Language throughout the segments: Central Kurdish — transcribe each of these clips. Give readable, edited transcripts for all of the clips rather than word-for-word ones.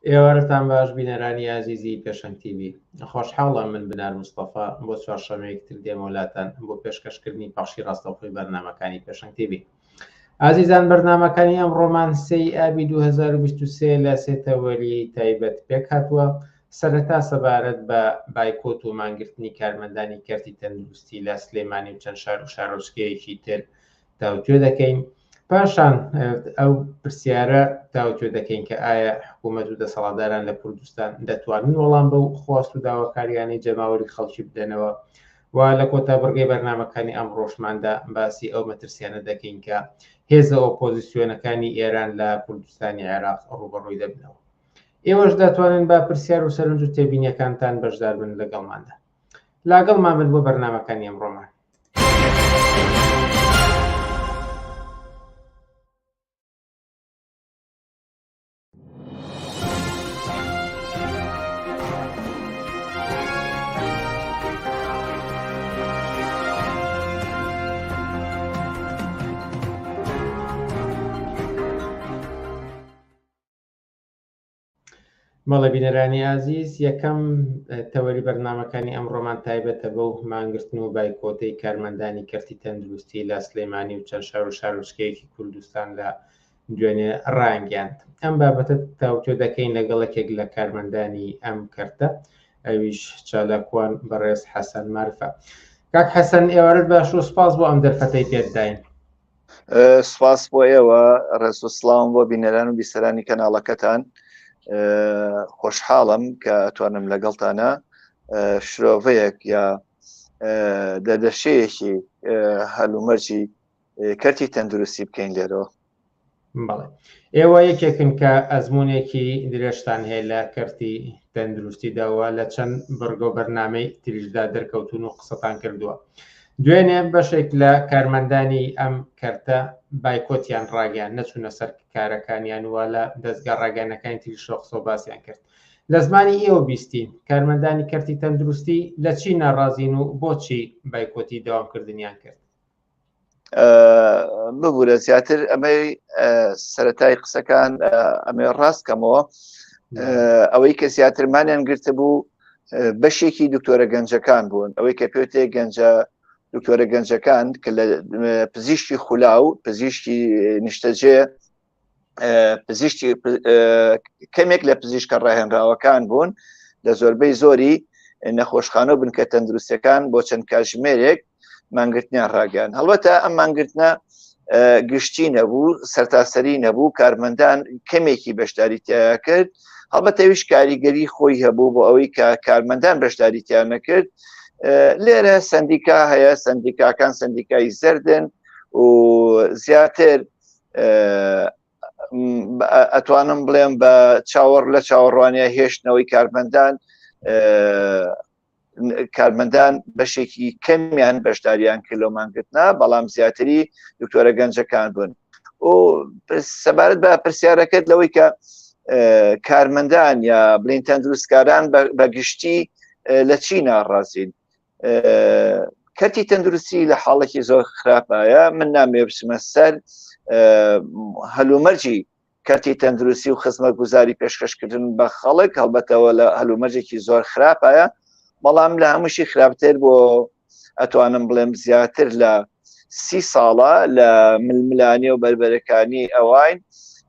ئێوارەتان باش بینەرانی ئازیزی پێشەنگ تیڤی. خۆشحاڵم من بنار مستەفا بۆ چوارشەمەیەک تر دێمەوە لاتان بۆ پێشکەشکردنی پەخشی ڕاستەوخۆی بەرنامەکانی پێشەنگ تیڤی. ئازیزان بەرنامەکانی ئەمڕۆمان سێی ئابی 2023 لە سێ تەوەری تایبەت پێکهاتووە. سەرەتا سەبارەت بە بایکۆت و مانگرتنی کارمەندانی کەرتی تەندروستی لە سلێمانی و چەند شار و شارۆچکەیەکی تر تاوتوێ دەکەین. پاشان ئەو پرسیارە تاوتوێ دەکەین کە ئایا حکوومەت و دەسەڵاتداران لە کوردستان دەتوانن وەڵام بەو خواست و داواکاریانەی جەماوەری خەڵکی بدەنەوە و لە کۆتا بڕگەی بەرنامەکانی ئەمڕۆشماندا باسی ئەو مەترسیانە دەکەین کە هێزە ئۆپۆزیسیۆنەکانی ئێران لە کوردستانی عێراق ڕووبەڕووی دەبنەوە. ئێوەش دەتوانن بە پرسیار و سەرنج و تێبینیەکانتان بەشدار بن لەگەڵماندا. لاگەڵمان بن بۆ بەرنامەکانی ئەمڕۆمان. بەڵێ بینەرانی ئازیز یەکەم تەوەری بەرنامەکانی ئەمڕۆمان تایبەتە بەو مانگرتن و بایکۆتەی کارمەندانی کەرتی تەندروستی لە سلێمانی و چەند شار و شارۆچکەیەکی کوردستان لە دوێنێ ڕایانگەیاند. ئەم بابەتە تاوتوێ دەکەین لەگەڵ یەکێک لە کارمەندانی ئەم کەرتە ئەویش چالاکوان بەڕێز حەسەن مارفە. کاک حەسەن ئێوارەت باش و سپاس بۆ ئەم دەرفەتەی پێت داین. سپاس بۆ ئێوە ڕێز و سڵاوم بۆ بینەران و بیسەرانی کەناڵەکەتان خۆشحاڵم کە ئەتوانم لەگەڵتانە شرۆڤەیەک یا دەردەشەیەکی هەلومەرجی کەرتی تەندروستی بکەین لێرەوە. بەڵێ ئێوە یەکێکن کە ئەزمونێکی درێژتان هەیە لە کەرتی تەندروستیدا و لە چەند بڕگە و بەرنامەی تریشدا دەرکەوتون و قسەتان کردووە. دوێنێ بەشێک لە کارمەندانی ئەم کەرتە بایکۆتیان ڕاگەیان نەچوونە سەر کارەکانیان و لە دەزگا ڕاگەیاندنەکانی تریشەوە قسە و باسیان کرد. لە زمانی ئێوە بیستین کارمەندانی کەرتی تەندروستی لە چی ناڕازین و بۆچی بایکۆتی دەوامکردنیان کرد؟ ببوورە زیاتر ئەمەی سەتای قسەکان ئەمێ ڕاست کەمەوە ئەوەی کە زیاترمانیان گرتە بوو بەشێکی دکتۆرە گەنجەکان بوون ئەوەی کە پێوتێ گەنجە دکتۆرە گەنجەکان کە لە پزیشکی خولا و پزیشکی نیشتەجێ پزیشکی کەمێک لە پزیشکە ڕاهێنراوەکان بوون لە زۆربەی زۆری نەخۆشخانە و بنکە تەندروستەکان بۆ چەند کاژمێرێک مانگرتنیان ڕاگەیان هەڵبەتە ئەم مانگرتنە گشتی نەبوو سەرتاسەری نەبوو کارمەندان کەمێکی بەشداری تیا کرد هەڵبەتەویش کاریگەری خۆی هەبوو بۆ ئەوەی کە کارمەندان بەشداری تیا نەکرد لێرە سندیکا هەیە سندیکاکان سندیکای زەردن و زیاتر ئەتوانم بڵێم بە چاوەڕ لە چاوەڕوانە هێشتنەوەی کارمەندان کارمەندان بەشێکی کەمیان بەشداریان کرد لەو مانگرتنە بەڵام زیاتری دکتۆرە گەنجەکان بوون و سەبارەت بە پرسیارەکەت لەوەی کە کارمەندان یا بڵین تەندروستکاران بە گشتی لە چی ناڕازین کەرتی تەندروستی لە حاڵێکی زۆر خراپایە من نامێ بچمە سەر هەلومەرجی کەرتی تەندروستی و خزمەتگوزاری پێشکەشکردن بە خەڵک هەڵبەتەوە لە هەلومەرجێکی زۆر خراپایە بەڵام لە هەمووشی خراپتر بۆ ئەتوانم بڵێم زیاتر لە سی ساڵە لە ململانێ و بەربەرەکانی ئەوین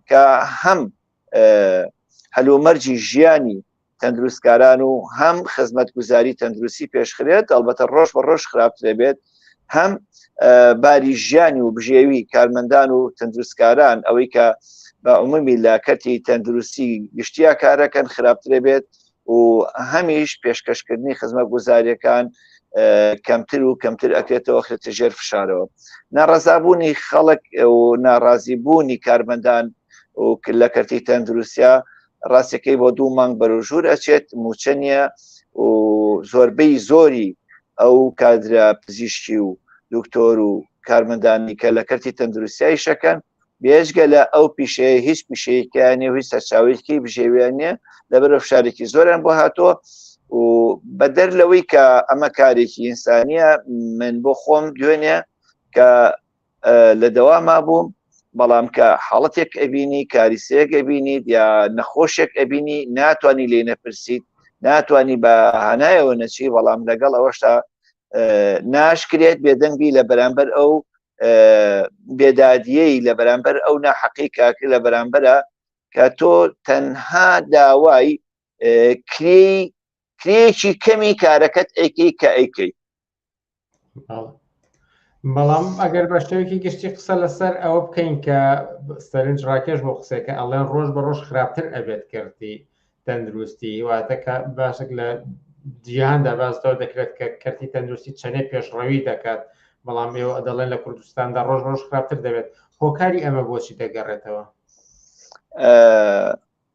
کە هەم هەلومەرجی ژیانی تەندروستکاران و هەم خزمەتگوزاری تەندروستی پێشخرێت ئەلبەتە ڕۆژ بە ڕۆژ خراپترێ بێت هەم باری ژیانی و بژێوی کارمەندان و تەندروستکاران ئەوەی کە بە عمومی لە کەرتی تەندروستی گشتیا کارەکەن خراپترێ بێت و هەمیش پێشکەشکردنی خزمەتگوزاریەکان کەمتر و کەمتر ئەکرێتەوە خرێتە ژێر فشارەوە ناڕەزابوونی خەڵک و ناڕازیبوونی کارمەندان و لە کەرتی تەندروستیا ڕاستەکەی بۆ دوو مانگ بەرەو ژوور ئەچێت موچە نییە و زۆربەی زۆری ئەو کادرە پزیشکی و دکتۆر و کارمەندانی کە لە کەرتی تەندروستیای شەکەن بێجگە لە ئەو پیشەیە هیچ پیشەیەکیان نیە و هیچ سەرچاوەیەکی بژێویان نییە لەبەر فشارێکی زۆریان بۆ هاتووە و بەدەر لەوەی کە ئەمە کارێکی ئینسانیە من بۆ خۆم دوێنێ کە لە دەواما بووم. بەڵام کە حاڵەتێک ئەبینی کاریسەیەک ئەبینیت یا نەخۆشێک ئەبینی ناتوانانی لێ نەپرسیت ناتوانانی بە هانایەوە نەچی بەڵام لەگەڵ ئەوەشتا ناشکرێت بێدەنگبی لە بەرامبەر ئەو بێدادیەی لە بەرامبەر ئەو ناحەقی کاک لە بەرامبەرە کە تۆ تەنها داوای کرێی کرێکی کەمی کارەکەت ئەیکەی کە ئەیکەی. بەڵام ئەگەر بە شێوەیەکی گشتی قسە لەسەر ئەوە بکەین کە سەرنج ڕاکێش بۆ قسەکە ئەڵێن ڕۆژ بە ڕۆژ خراپتر ئەبێت کەرتی تەندروستی واتە کە باشێک لە جیهاندا باسەوە دەکرێت کە کەرتی تەندروستی چەنێ پێشڕەوی دەکات بەڵام ئێوە دەڵێن لە کوردستاندا ڕۆژ ڕۆژ خراپتر دەبێت هۆکاری ئەمە بۆچی دەگەڕێتەوە؟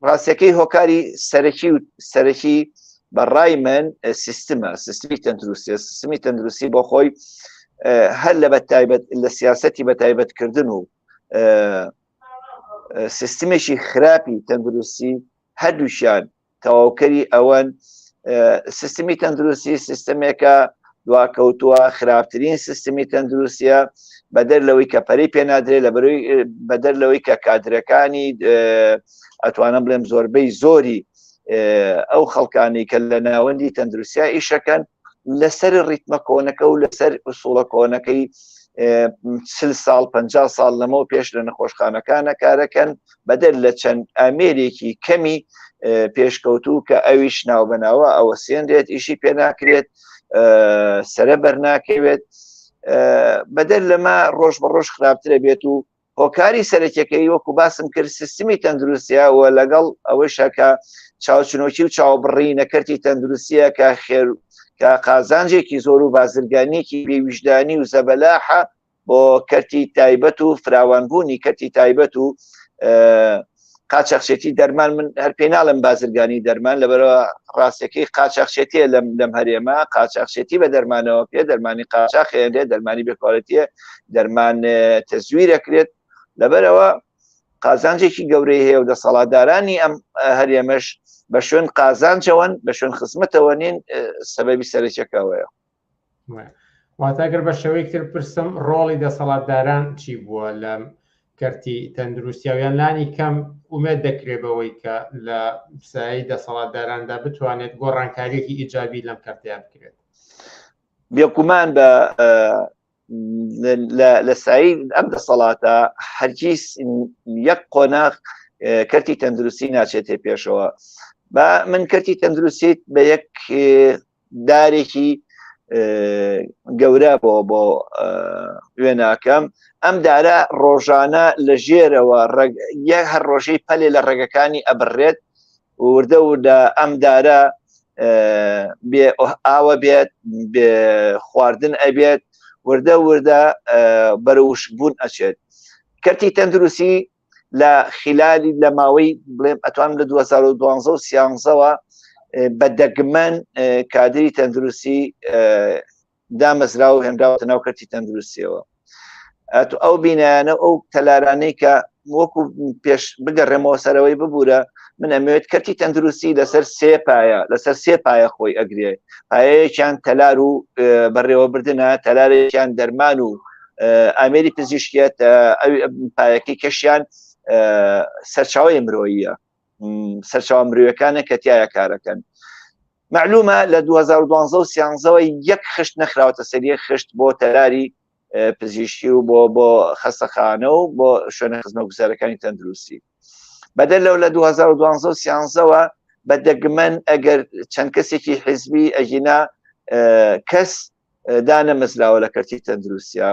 ڕاستەکەی هۆکاری سەرەکی و سەرەکی بە ڕای من سیستمە سیستمی تەندروستیە سیستمی تەندروستی بۆ خۆی هەر لە بەتایبەت لە سیاستی بە تایبەتکردن و سیستمێکی خراپی تەندروستی هەردووشیان تەواوکەری ئەوەن سیستمی تەندروستی سیستمێکە دواکەوتووە خراپترین سیستمی تەندروستیە بەدەر لەوەی کە پەرەی پێنادرێت لە بەروی بەدەر لەوەی کە کادرەکانی ئەتوانم بڵێم زۆربەی زۆری ئەو خەڵکانی کە لە ناوەندی تەندروستیا ئیشەکەن لەسەر ڕیتمە کۆنەکە و لەسەر ئوسوڵە کۆنەکەی چل ساڵ پ ساڵ لەمەوە پێش لە نەخۆشخانەکانە کارەکەن بەدەر لە چەند ئامێرێکی کەمی پێشکەوتوو کە ئەویش ناوبەناوە ئەوەسێنرێت ئیشی پێ ناکرێت سرە بەرناکەوێت بەدەر لەمە ڕۆژ بە ڕۆژ خراپترە بێت و هۆکاری سەرەکیەکەی وەکو باسم کرد سیستمی تەندروستیە و لەگەڵ ئەوەیشە کە چاوچنۆکی و چاوبڕی نەکەرتی تەندروستیە کە خێر کە قازانجێکی زۆر و بازرگانیەکی بێویژدانی و زەبەلاحە بۆ کەرتی تایبەت و فراوانبوونی کەرتی تایبەت و قاچاخچێتی دەرمان من هەر پێی ناڵێم بازرگانی دەرمان لەبەرەوە ڕاستەکەی قاچاخچێتیە لەم لەم هەرێمە قاچاخچێتی بە دەرمانەوە پێ دەرمانی قاچاخێنرێت دەرمانی بێکوالێتیە دەرمان تەزویرەکرێت لەبەرەوە قازانجێکی گەورەی هەیە و دەسەڵاتدارانی ئەم هەرێمەش بە شوێن قازانجەوەن بە شوێن خزمەتەوە نین سەبەبی سەرەکیەکەوەیە واتە گەر بە شێوەیەک تر پرسم ڕۆڵی دەسەڵاتداران چی بووە لە کەرتی تەندروستیاویان لانی کەم ئومێد دەکرێت بەوەی کە لە سایەی دەسەڵاتداراندا بتوانێت گۆڕانکاریەکی ئیجابی لەم کەرتەیە بکرێت؟ بێگومان بە لە سایی ئەم دەسەڵاتە هەرگیز یەک قۆناغ کەرتی تەندروستی ناچێتێ پێشەوە با من کەرتی تەندروستیت بە یەک دارێکی گەورە بۆ بۆ وێناکەم ئەم دارە ڕۆژانە لە ژێرەوە یە هەر ڕۆژەی پەلێ لە ڕێگەکانی ئەبڕێت وردە وردە ئەم دارە بێ ئاوە بێت بێ خواردن ئەبێت وردە وردە بەرەوشبوون ئەچێت کەرتی تەندروستی لە خلالی لە ماوەی بڵێم ئەتوانم لە 2012 و سیانزەوە بە دەگمەن کادری تەندروستی دامەزرا و هێنراوەتە ناو کەرتی تەندروستیەوە ئەتو ئەو بینایانە ئەو تەلارانەی کە وەکو پێش بگەڕێمەوە سەرەوەی ببوورە من ئەمەوێت کەرتی تەندروستی لەسەر سێ پایە لەسەر سێ پایە خۆی ئەگرێ پایەیەکیان تەلار و بەڕێوەبردنە تەلارێکیان دەرمان و ئامێری پزیشکیت پایەکەی کەشیان سەرچاوی مرۆیە سەرچاوە مرۆیەکانە کە تایە کارەکەن معلومە لە 2012 و سیانزەوە یەک خشت نەخراوەتە سەر یەک خشت بۆ تەلاری پزیشکی و بۆ بۆ خەستەخانە و بۆ شوێنە خزمەتگوزارەکانی تەندروستی بەدەر لەو لە 2012 و سیانزەوە بە دەگمەن ئەگەر چەند کەسێکی حیزبی ئەگینا کەس دانەمەزراوە لە کەرتی تەندروستیا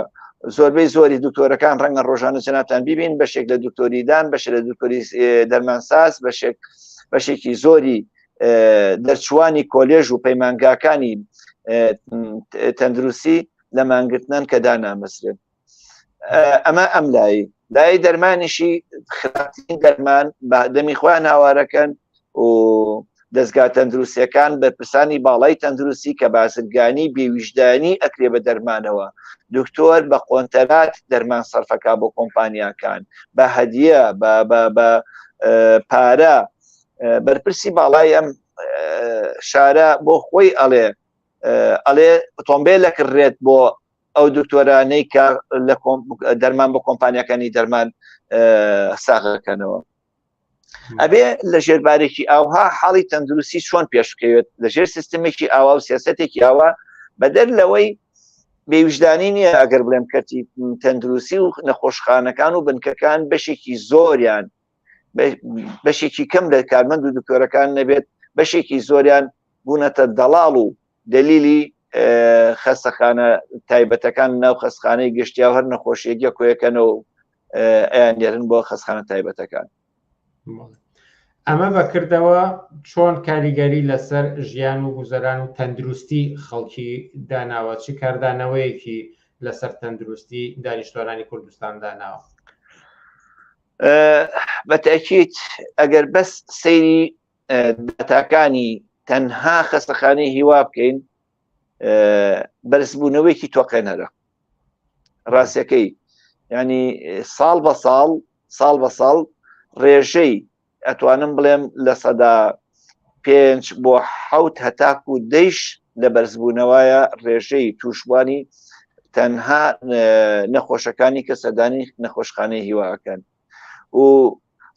زۆربەی زۆری دکتۆرەکان ڕەنگە ڕۆژانە جەنابتان بیبین بەشێک لە دکتۆریدان بەشێک لە دکتۆری دەرمانساز بەشێک بەشێکی زۆری دەرچوانی کۆلێژ و پەیمانگاکانی تەندروستی لە مانگرتنان کە دانامەزرێن ئەمە ئەم لای لای دەرمانیشی خراپترین دەرمان بە دەمی خۆیان هاوارەکەن و دەستگا تەندروستیەکان بەرپرسانی باڵای تەندروستی کە بازرگانی بێویژدانی ئەکرێ بە دەرمانەوە دکتۆر بە قۆنتەرات دەرمان سەرفەکە بۆ کۆمپانیاکان بە هەدیە بە بە بە پارە بەرپرسی باڵای ئەم شارە بۆ خۆی ئەڵێ ئەڵێ ئۆتۆمبیل ئەکڕێت بۆ ئەو دکتۆرانەی کە لە دەرمان بۆ کۆمپانیەکانی دەرمان ساغەکەنەوە ئەبێ لە ژێربارێکی ئاوها حاڵی تەندروستی چۆن پێشکەوێت لە ژێر سیستمێکی ئاوا و سیاستێکی ئاوا بەدەر لەوەی بێویژدانی نییە ئەگەر بڵێم کەرتی تەندروستی و نەخۆشخانەکان و بنکەکان بەشێکی زۆریان بەشێکی کەم لە کارمەند و دکتۆرەکان نەبێت بەشێکی زۆریان بوونەتە دەڵاڵ و دەلیلی خەستەخانە تایبەتەکان ناو خەستخانەی گشتیا و هەر نەخۆشیەکە کۆیەکەنەوە ئەیان نێرن بۆ خەستخانە تایبەتەکان. ئەمە بەکردەوە چۆن کاریگەری لەسەر ژیان و گوزەران و تەندروستی خەڵکی داناوە چ کاردانەوەیەکی لەسەر تەندروستی دانیشتوانانی کوردستان داناوە؟ بەتەکیت ئەگەر بەس سەیری داتاکانی تەنها خەستەخانەی هیوا بکەین بەرزبوونەوەیەکی تۆقێنەرە ڕاستەکەی ینی ساڵ بە ساڵ ساڵ بە ساڵ ڕێژەی ئەتوانم بڵێم لە سەدا پێنج بۆ حەوت هەتاکو دەیش لە بەرزبوونەوەیە ڕێژەی تووشبوانی تەنها نەخۆشەکانی کە سەدانی نەخۆشخانەی هیواکەن و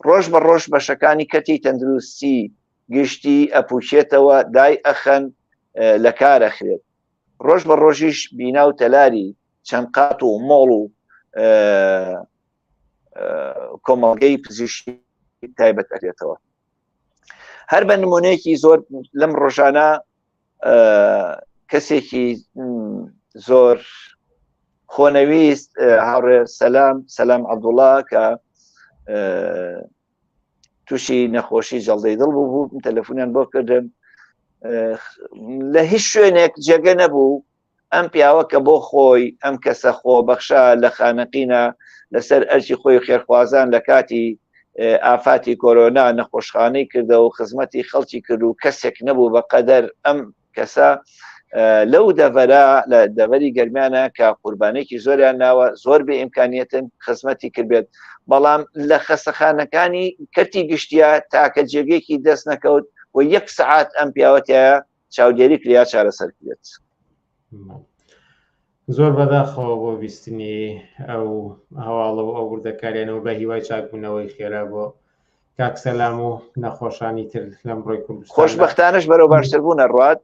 ڕۆژ بە ڕۆژ بەشەکانی کەتی تەندروستی گشتی ئەپوچێتەوە دای ئەخەن لە کار ئەخرێت ڕۆژ بە ڕۆژیش بینا و تەلاری چەند قات و مۆڵ و کۆمەڵگەی پزیشکی تایبەت ئەرێتەوە هەر بە نمونەیەکی زۆر لەم ڕۆژانە کەسێکی زۆر خۆنەویست هاوڕێ سەلام سەلام عەبدوڵا کە تووشی نەخۆشی جەڵدەی دڵ بوو بوو تەلەفۆنیان بۆ کردم لە هیچ شوێنێک جێگە نەبوو ئەم پیاوە کە بۆ خۆی ئەم کەسە خۆ بەخشە لە خانەقینە لەسەر ئەرکی خۆی خێرخوازان لە کاتی ئافاتی کۆرۆنا نەخۆشخانەی کردەوە و خزمەتی خەڵکی کرد و کەسێک نەبوو بە قەدەر ئەم کەسە لەو دەڤەرە لە دەڤەری گەرمیانە کە قوربانێکی زۆریان ناوە زۆر بێ ئیمکانیەتن خزمەتی کردبێت بەڵام لە خەسەخانەکانی کەرتی گشتیا تاکە جێگەیەکی دەست نەکەوت و یەک سەعات ئەم پیاوەتیایە چاودێری کریا چارەسەر کرێت. زۆر بەداخەوە بۆ بیستنی ئەو هەواڵە و ئەو وردەکاریانەوە بە هیوای چاکبوونەوەی خێرا بۆ کاک سەلام و نەخۆشانی تر لەم ڕۆی کوردستان خۆشببختانش بەرەو باشتر بوون ڕات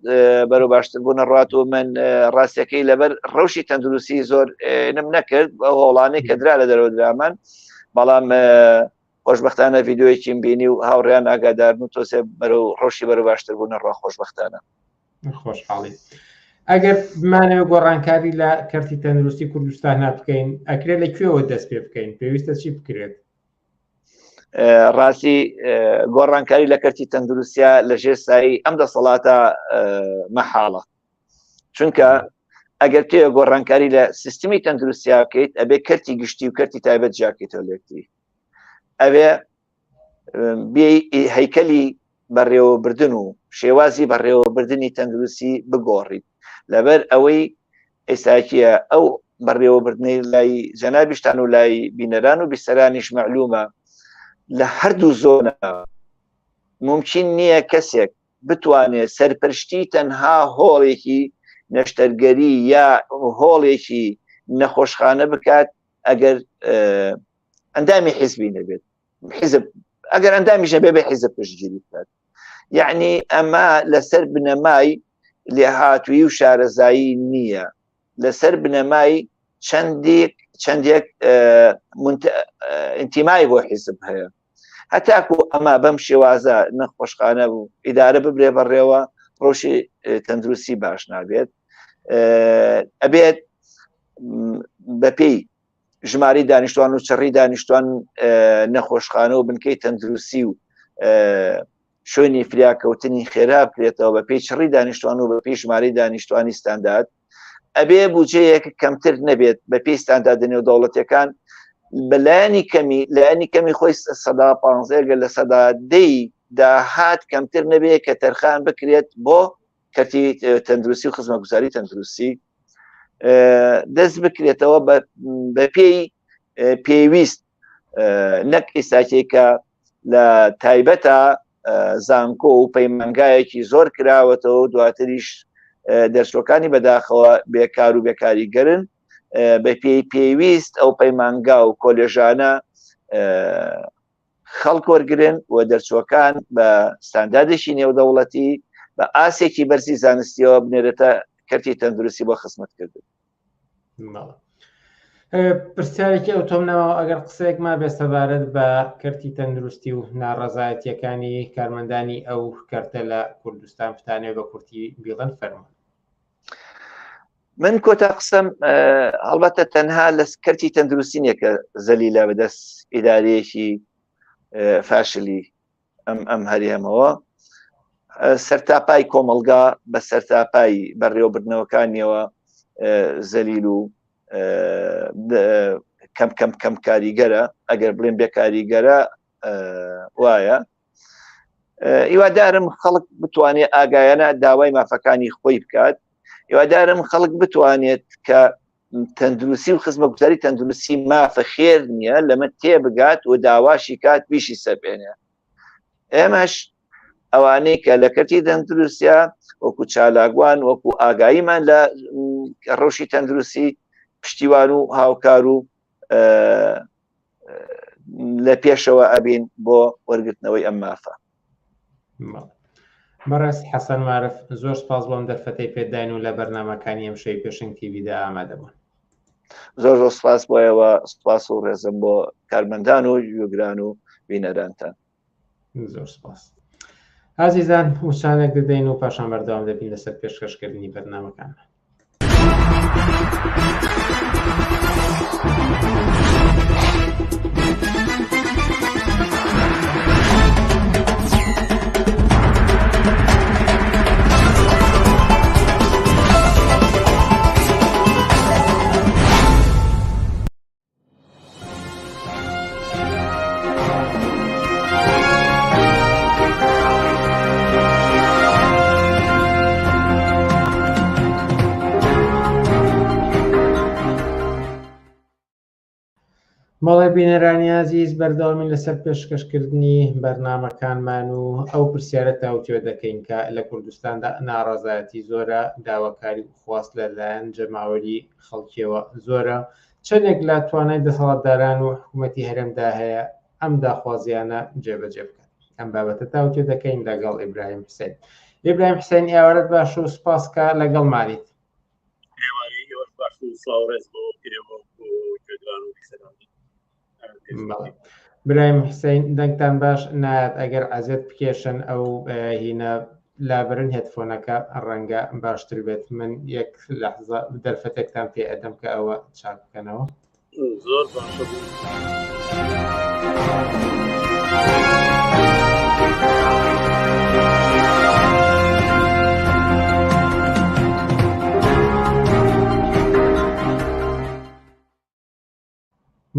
بەرەو باشتر بوون ڕات و من ڕاستەکەی لەبەر ڕەوشی تەندروستی زۆر نم نەکرد ئەو هەوڵانەی کە درا لە دەرەوە درامان بەڵام خۆشببختانە ڤیددیوەیەکیم بینی و هاوڕیان ئاگادارن و تۆزێ بەرەو ڕەوشی بەرەو باشتر بوون ڕا خۆشببختانە خۆشحاڵی ئەگەر بمانەوە گۆڕانکاری لە کەرتی تەندروستی کوردستان بکەین ئەکرێت لە کوێوە دەست پێ بکەین پێویستە چی بکرێت ڕاستی گۆڕانکاری لە کەرتی تەندروستیا لە ژێر سایی ئەم دەسەڵاتە مەحاڵە چونکە ئەگەر تێ گۆڕانکاری لە سیستمی تەندروستیا بکەیت ئەبێ کەرتی گشتی و کەرتی تایبەت جیاکەیتەوە لێکتری ئەبێ هەیکەلی بەڕێوەبردن و شێوازی بەڕێوەبردنی تەندروستی بگۆڕیت لەبەر ئەوەی ئێستاکیە ئەو بەڕێوەبردنەی لای جەنابیشتان و لای بینەران و بیسەرانیش مەعلومە لە هەردوو زۆنە ممکن نییە کەسێک بتوانێت سەرپەرشتی تەنها هۆڵێکی نەشتەرگەری یا هۆڵێکی نەخۆشخانە بکات ئەگەر ئەندامی حیزبی نەبێت حیزب ئەگەر ئەندامیش نەبێ بە حیزب پشتگیری بکات یعنی ئەمە لەسەر بنەمای لێهاتووی و شارەزایی نییە لەسەر بنەمای چەندێک چەندێک ئینتیمای بۆ حیزب هەیە هەتاکو ئەمە بەم شێوازە نەخۆشخانە و ئیدارە ببرێ بەڕێوە ڕۆشی تەندروستی باش نابێت ئەبێت بەپێی ژمارەی دانیشتوان و چڕی دانیشتوان نەخۆشخانە و بنکەی تەندروستی و شوێنی فریاکەوتنی خێرا بکرێتەوە بە پێی چڕی دانیشتوان و بە پێی ژمارەی دانیشتوانی ستاندارد ئەبێ بودجەیەک کەمتر نەبێت بە پێی ستانداردە نێودەوڵەتیەکان بەلایەنی کەمی لایەنی کەمی خۆی سەدا پانزەگە لە سەدا دەی داهات کەمتر نەبێت کە تەرخان بکرێت بۆ کەرتی تەندروستی و خزمەتگوزاری تەندروستی دەست بکرێتەوە بە پێی پێویست نەک ئێستاکێکە لە تایبەتە زانکۆ و پەیمانگایەکی زۆر کراوەتەوە دواتریش دەرچوەکانی بەداخەوە بێکار و بێکاریگەرن. بە پێی پێویست ئەو پەیمانگا و کۆلێژانە خەڵک وەرگن و دەرچوەکان بە ستانداردێکی نێودەوڵەتی بە ئاسێکی بەرزی زانستیەوە بنێرێتە کەرتی تەندروستی بۆ خزمەتکردن. پرسیارێکی ئەو تۆم نەماوە ئەگەر قسەیەک ما بێ سەبارەت بە کەرتی تەندروستی و ناڕەزایەتیەکانی کارمەندانی ئەو کەرتە لە کوردستان بتانێ بە کورتی بیڵێن فەرموون. من کۆتا قسەم هەڵبەتە تەنها لە کەرتی تەندروستی نییە کە زەلیلە بەدەست ئیدارەیەکی فاشلی ئەم ئەم هەرێمەوە سەرتاپای کۆمەڵگا بە سەرتاپای بەڕێوەبردنەوەکانیەوە زەلیل و کەم کەم کەم کاریگەرە ئەگەر بڵێن بێکاریگەرە وایە هیوادارم خەڵک بتوانێت ئاگایانە داوای مافەکانی خۆی بکات هیوادارم خەڵک بتوانێت کە تەندروستی و خزمەتگوزاری تەندروستی مافە خێر نییە لەمە تێبگات و داواشی کات بیشی سەپێنێ ئێمەش ئەوانەی کە لە کەرتی تەندروستیا وەکو چالاکوان وەکو ئاگاییمان لە ڕەوشی تەندروستی پشتیوان و هاوکار و لە پێشەوە ئەبین بۆ وەرگرتنەوەی ئەم مافە. بەڕێز حەسەن مارف زۆر سپاس بۆم دەرفەتەی پێداین و لە بەرنامەکانی ئەمشەوی پێشەنگ تیڤیدا ئامادە بوون. زۆر زۆر سپاس بۆیەوە سپاس و ڕێزم بۆ کارمەندان و گوێگران و بینەرانتان. زۆر سپاس. ئازیزان وچانێک دەدەین و پاشان بەردەوام دەبین لەسەر پێشکەشکردنی بەرنامەکانمان. بەڵێ بینەرانی ئازیز بەردەوامین لەسەر پێشکەشکردنی بەرنامەکانمان و ئەو پرسیارە تاوتوێ دەکەین کە لە کوردستاندا ناڕەزایەتی زۆرە داواکاری و خواست لەلایەن جەماوەری خەڵکیەوە زۆرە چەندێک لە توانای دەسەڵاتداران و حکوومەتی هەرێمدا هەیە ئەم داخوازیانە جێبەجێ بکەن ئەم بابەتە تاوتێ دەکەین لەگەڵ ئیبراهیم حسێن ئیبراهیم حسێن ئێوارەت باش و سپاس کە لەگەڵمانیت ئێوارەی ئێوەش باش و سڵاو ڕێز بۆ ئێوە بۆ گوێگران و بیسەران. برایم حسین دەنگتان باش نایەت ئەگەر عەزێت بکێشن ئەو هینە لابرن هێدفۆنەکە ڕەنگە باشتر بێت من یەک لەحزە دەرفەتێکتان پێ ئەدەم کە ئەوە چاک بکەنەوە زۆر باشە بوو.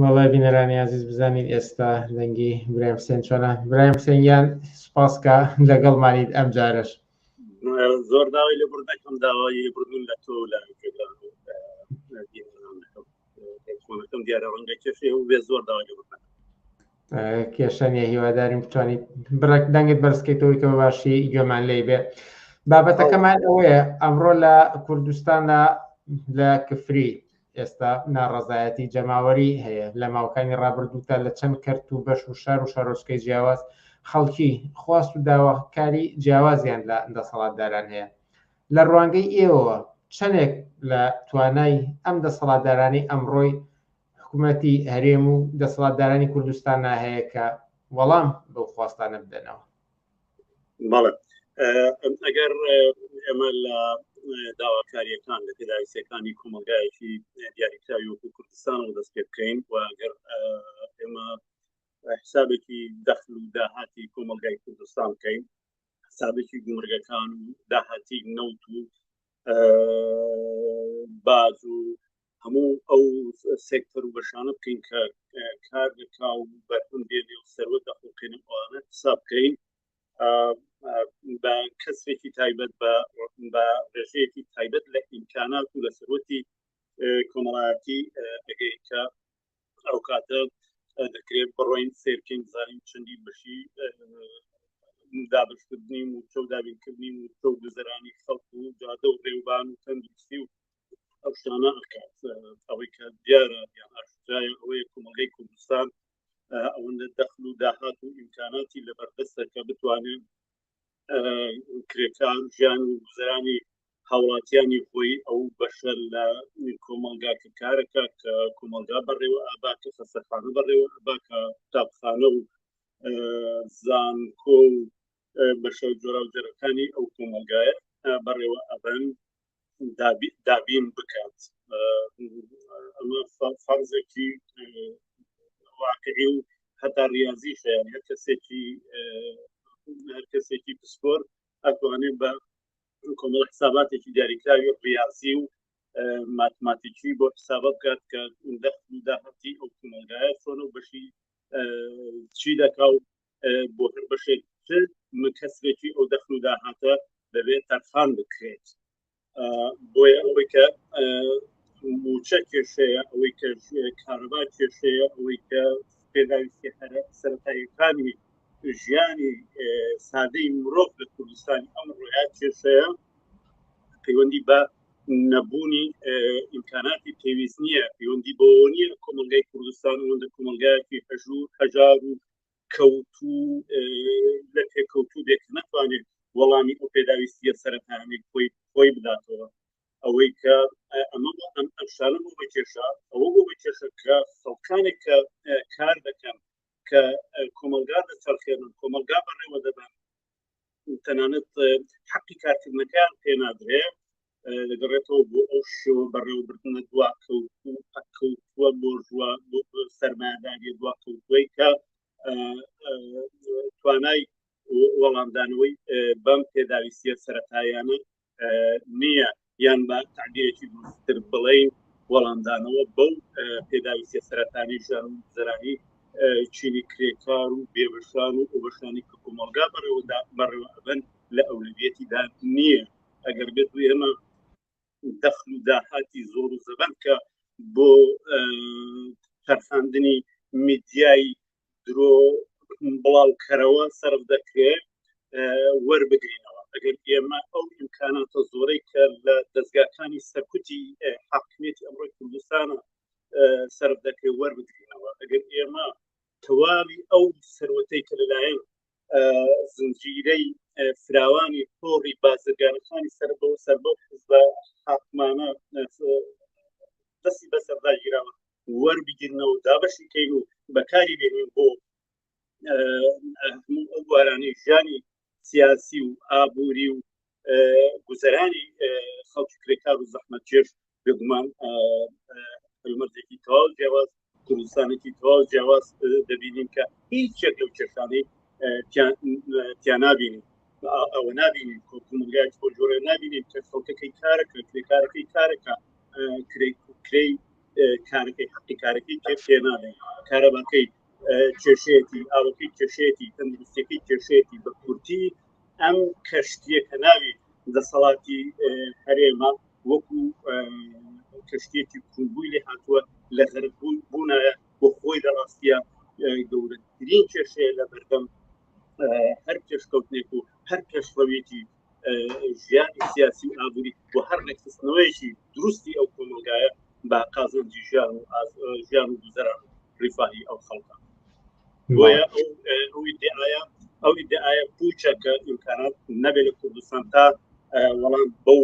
وەڵای بینەرانی ئازیز بزانین ئێستا دەنگی برایم حسێن چۆنە برایم حسێن گیان سوپاس کە لەگەڵمانیت ئەم جارەش زۆر داوای لێبوردن دەکەم داوای لێبوردن لە تۆ لە گوێگران و بینەران دەکەم خۆنەکەم دیارە ڕەنگە کێشەی هەبوو بێ زۆر داوای لێبوردن کێشە نیە هیوادارین بتوانیت بڕێک دەنگت بەرزکەیتەوەی کە بە باشی گوێمان لێی بێ بابەتەکەمان ئەوەیە ئەمڕۆ لە کوردستاندا لە کفری ئێستا ناڕەزایەتی جەماوەری هەیە لە ماوەکانی ڕابردووتا لە چەند کەرت و بەش و شار و شارۆچکەی جیاواز خەڵکی خواست و داواکاری جیاوازیان لە دەسەڵاتداران هەیە لە ڕوانگەی ئێوەوە چەندێک لە توانای ئەم دەسەڵاتدارانی ئەمڕۆی حکوومەتی هەرێم و دەسەڵاتدارانی کوردستان هەیە کە وەڵام بەو خواستانە بدەنەوە؟ بەڵێ ئەگەر ئێمە لە داواکاریەکان لە پێداویستەکانی کۆمەلگایەکی دیاریکراوی وەکو کوردستانەوە دەست پێ بکەین و ئەگەر ئێمە حسابێکی دەخل و داهاتی کۆمەلگای کوردستان بکەین حسابێکی گومرگەکان و داهاتی نەوت و باج و هەموو ئەو سێکتەر و بەشانە بکەین کە کار دەکا و بەرهەم دێنێ و سەروەت دەخوڵقێنێ ئەوانە حساب بکەین بە کەسێکی تایبەت بە ڕێژەیەکی تایبەت لە ئیمکانات و لە سەروەتی کۆمەڵایەتی ئەگەین کە ئەو کاتە دەکرێت بڕۆین سێرکەین بزانین چەندی بەشی دابشکردنی موچە و دابینکردنی موچە و گوزەرانی خەڵک و جادە و ڕێوبان و تەندروستی و ئەو شتانە ئەکات. ئەوەی کە دیارە یان ئاشکرایە ئەوەیە کۆمەڵگەی کوردستان ئەوەندە دەخل و داهات و ئیمکاناتی لەبەردەستە کە بتوانێت کرێکار ژیان و گوزەرانی هاوڵاتیانی خۆی ئەو بەشە لە کۆمەڵگا کە کارەکە کە کۆمەڵگا بەڕێوە ئابا کە خەسەخانە بەڕێوە ئەبا کە قوتابخانە و زانکۆ و بەشە جۆراوجۆرەکانی ئەو کۆمەڵگایە بەڕێوە ئەبەن دابین بکات. ئەمە فەرزێکی واقعی و هەتا ریاضی شیان هەر کەسێکی هەر کەسێکی پسپۆر ئەتوانێت بە کۆمەڵ حساباتێکی دیاریکراوی ریاضی و ماتماتیکی بۆ حسابە بکات کە دەخل و داهاتی ئەو کۆمەڵگایە چۆنە و بەشی چی دەکا و بۆ هەر بەشێک کەسرێکی ئەو دەخل و داهاتە دەبێت تەرخان بکرێت. بۆیە ئەوەی کە موچە کێشەیە، ئەوەی کە کارەبا کێشەیە، ئەوەی کە پێداویستی هەرە سەرەتاییەکانی ژیانی سادەی مرۆڤ لە کوردستانی ئەمڕۆیا کێشەیە، پەیوەندی بە نەبوونی ئیمکاناتی پێویست نییە، پەیوەندی بەوە نییە کۆمەڵگای کوردستان ئەوەندە کۆمەڵگایەکی هەژوور هەژار و کەوتوو لە پێکەوتوو بێت کە نەتوانێت وەڵامی ئەو پێداویستیە سەرەتایانەی خۆی خۆی بداتەوە. ئەوەی کە ئەمە بۆ ئەم ئەم شتانە بۆ بە کێشە، ئەوە بۆ بە کێشە کە خەڵکانێک کە کار دەکەن، کە کۆمەڵگا دەچەرخێنن، کۆمەڵگا بەڕێوە دەبەن، تەنانەت حەقی کارکردنەکەیان پێ نادرێ، دەگەڕێتەوە بۆ ئەو شێوە بەڕێوەبردنە دواکەوتوو پەککەوتووە بۆرژوا سەرمایەداریە دواکەوتووەی کە توانای وەڵامدانەوەی بەم پێداویستیە سەرەتاییانە نییە، یان بە تعبیرێکی دروستتر بڵێین وەڵامدانەوە بەو پێداویستیە سەرەتانی ژیان و گوزەرانی چینی کرێکار و بێبەشان و ئەوبەشانی کە کۆمەڵگا بەڕێوەدا بەڕێوە ئەبەن لە ئەولەویەتیدا نییە. ئەگەر بێت و ئێمە دەخل و داهاتی زۆر و زەبەند کە بۆ تەرخاندنی میدیای درۆ بڵاوکەرەوە سەرف دەکرێت وەربگرینەوە، ئەگەر ئێمە ئەو ئیمکاناتە زۆرەی کە لە دەستگاکانی سەرکوتی حاکمیەتی ئەمڕۆی کوردستانە سەرف دەکرێت وەربگرینەوە، ئەگەر ئێمە تەواوی ئەو سەروەتەی کە لەلایەن زنجیرەی فراوانی تۆڕی بازرگانەکانی سەر بەو سەر بەو حزبە حاکمانە دەستی بەسەردا گیراوە وەربگیرنەوە دابەشی کەین و بەکاری بێنین بۆ هەموو ئەو بوارانەی ژیانی سیاسی و ئابووری و گوزەرانی خەڵکی کرێکار و زەحمەتکێش، بێگومان هەلومەرجێکی تەواو جیاواز، کوردستانێکی تەواو جیاواز دەبینین کە هیچ یەک لەو کێشانەی تیا نابینین. ئەوە نابینین کۆمەڵگایەکی بۆ جۆرە نابینین کە خەڵکەکەی کارەکە، کرێکارەکەی کارەکە، کرێی کارەکەی حەقی کارەکەی پێ پێ نادەن، کارەباکەی کێشەیەتی، ئاوەکەی کێشەیەتی، تەندروستیەکەی کێشەیەتی. بە کورتی ئەم کەشتیە کە ناوی دەسەڵاتی هەرێمە وەکو کەشتیەکی کونبووی لێ هاتووە لە غەرق بوونایە بۆ خۆی لە ڕاستیە گەورەترین کێشەیە لە بەردەم هەر پێشکەوتنێک و هەر پێشڕەویەکی ژیانی سیاسی و ئابووری و هەر ڕێکخستنەوەیەکی دروستی ئەو کۆمەڵگایە بە قازانجی ژیان و ژیان و گوزەران و ڕیفاهی ئەو خەڵکە. بۆیە ئەو ئیدعایە ئەو ئیدعایە پوچە کە ئیمکانات نەبێت لە کوردستان تا وەڵام بەو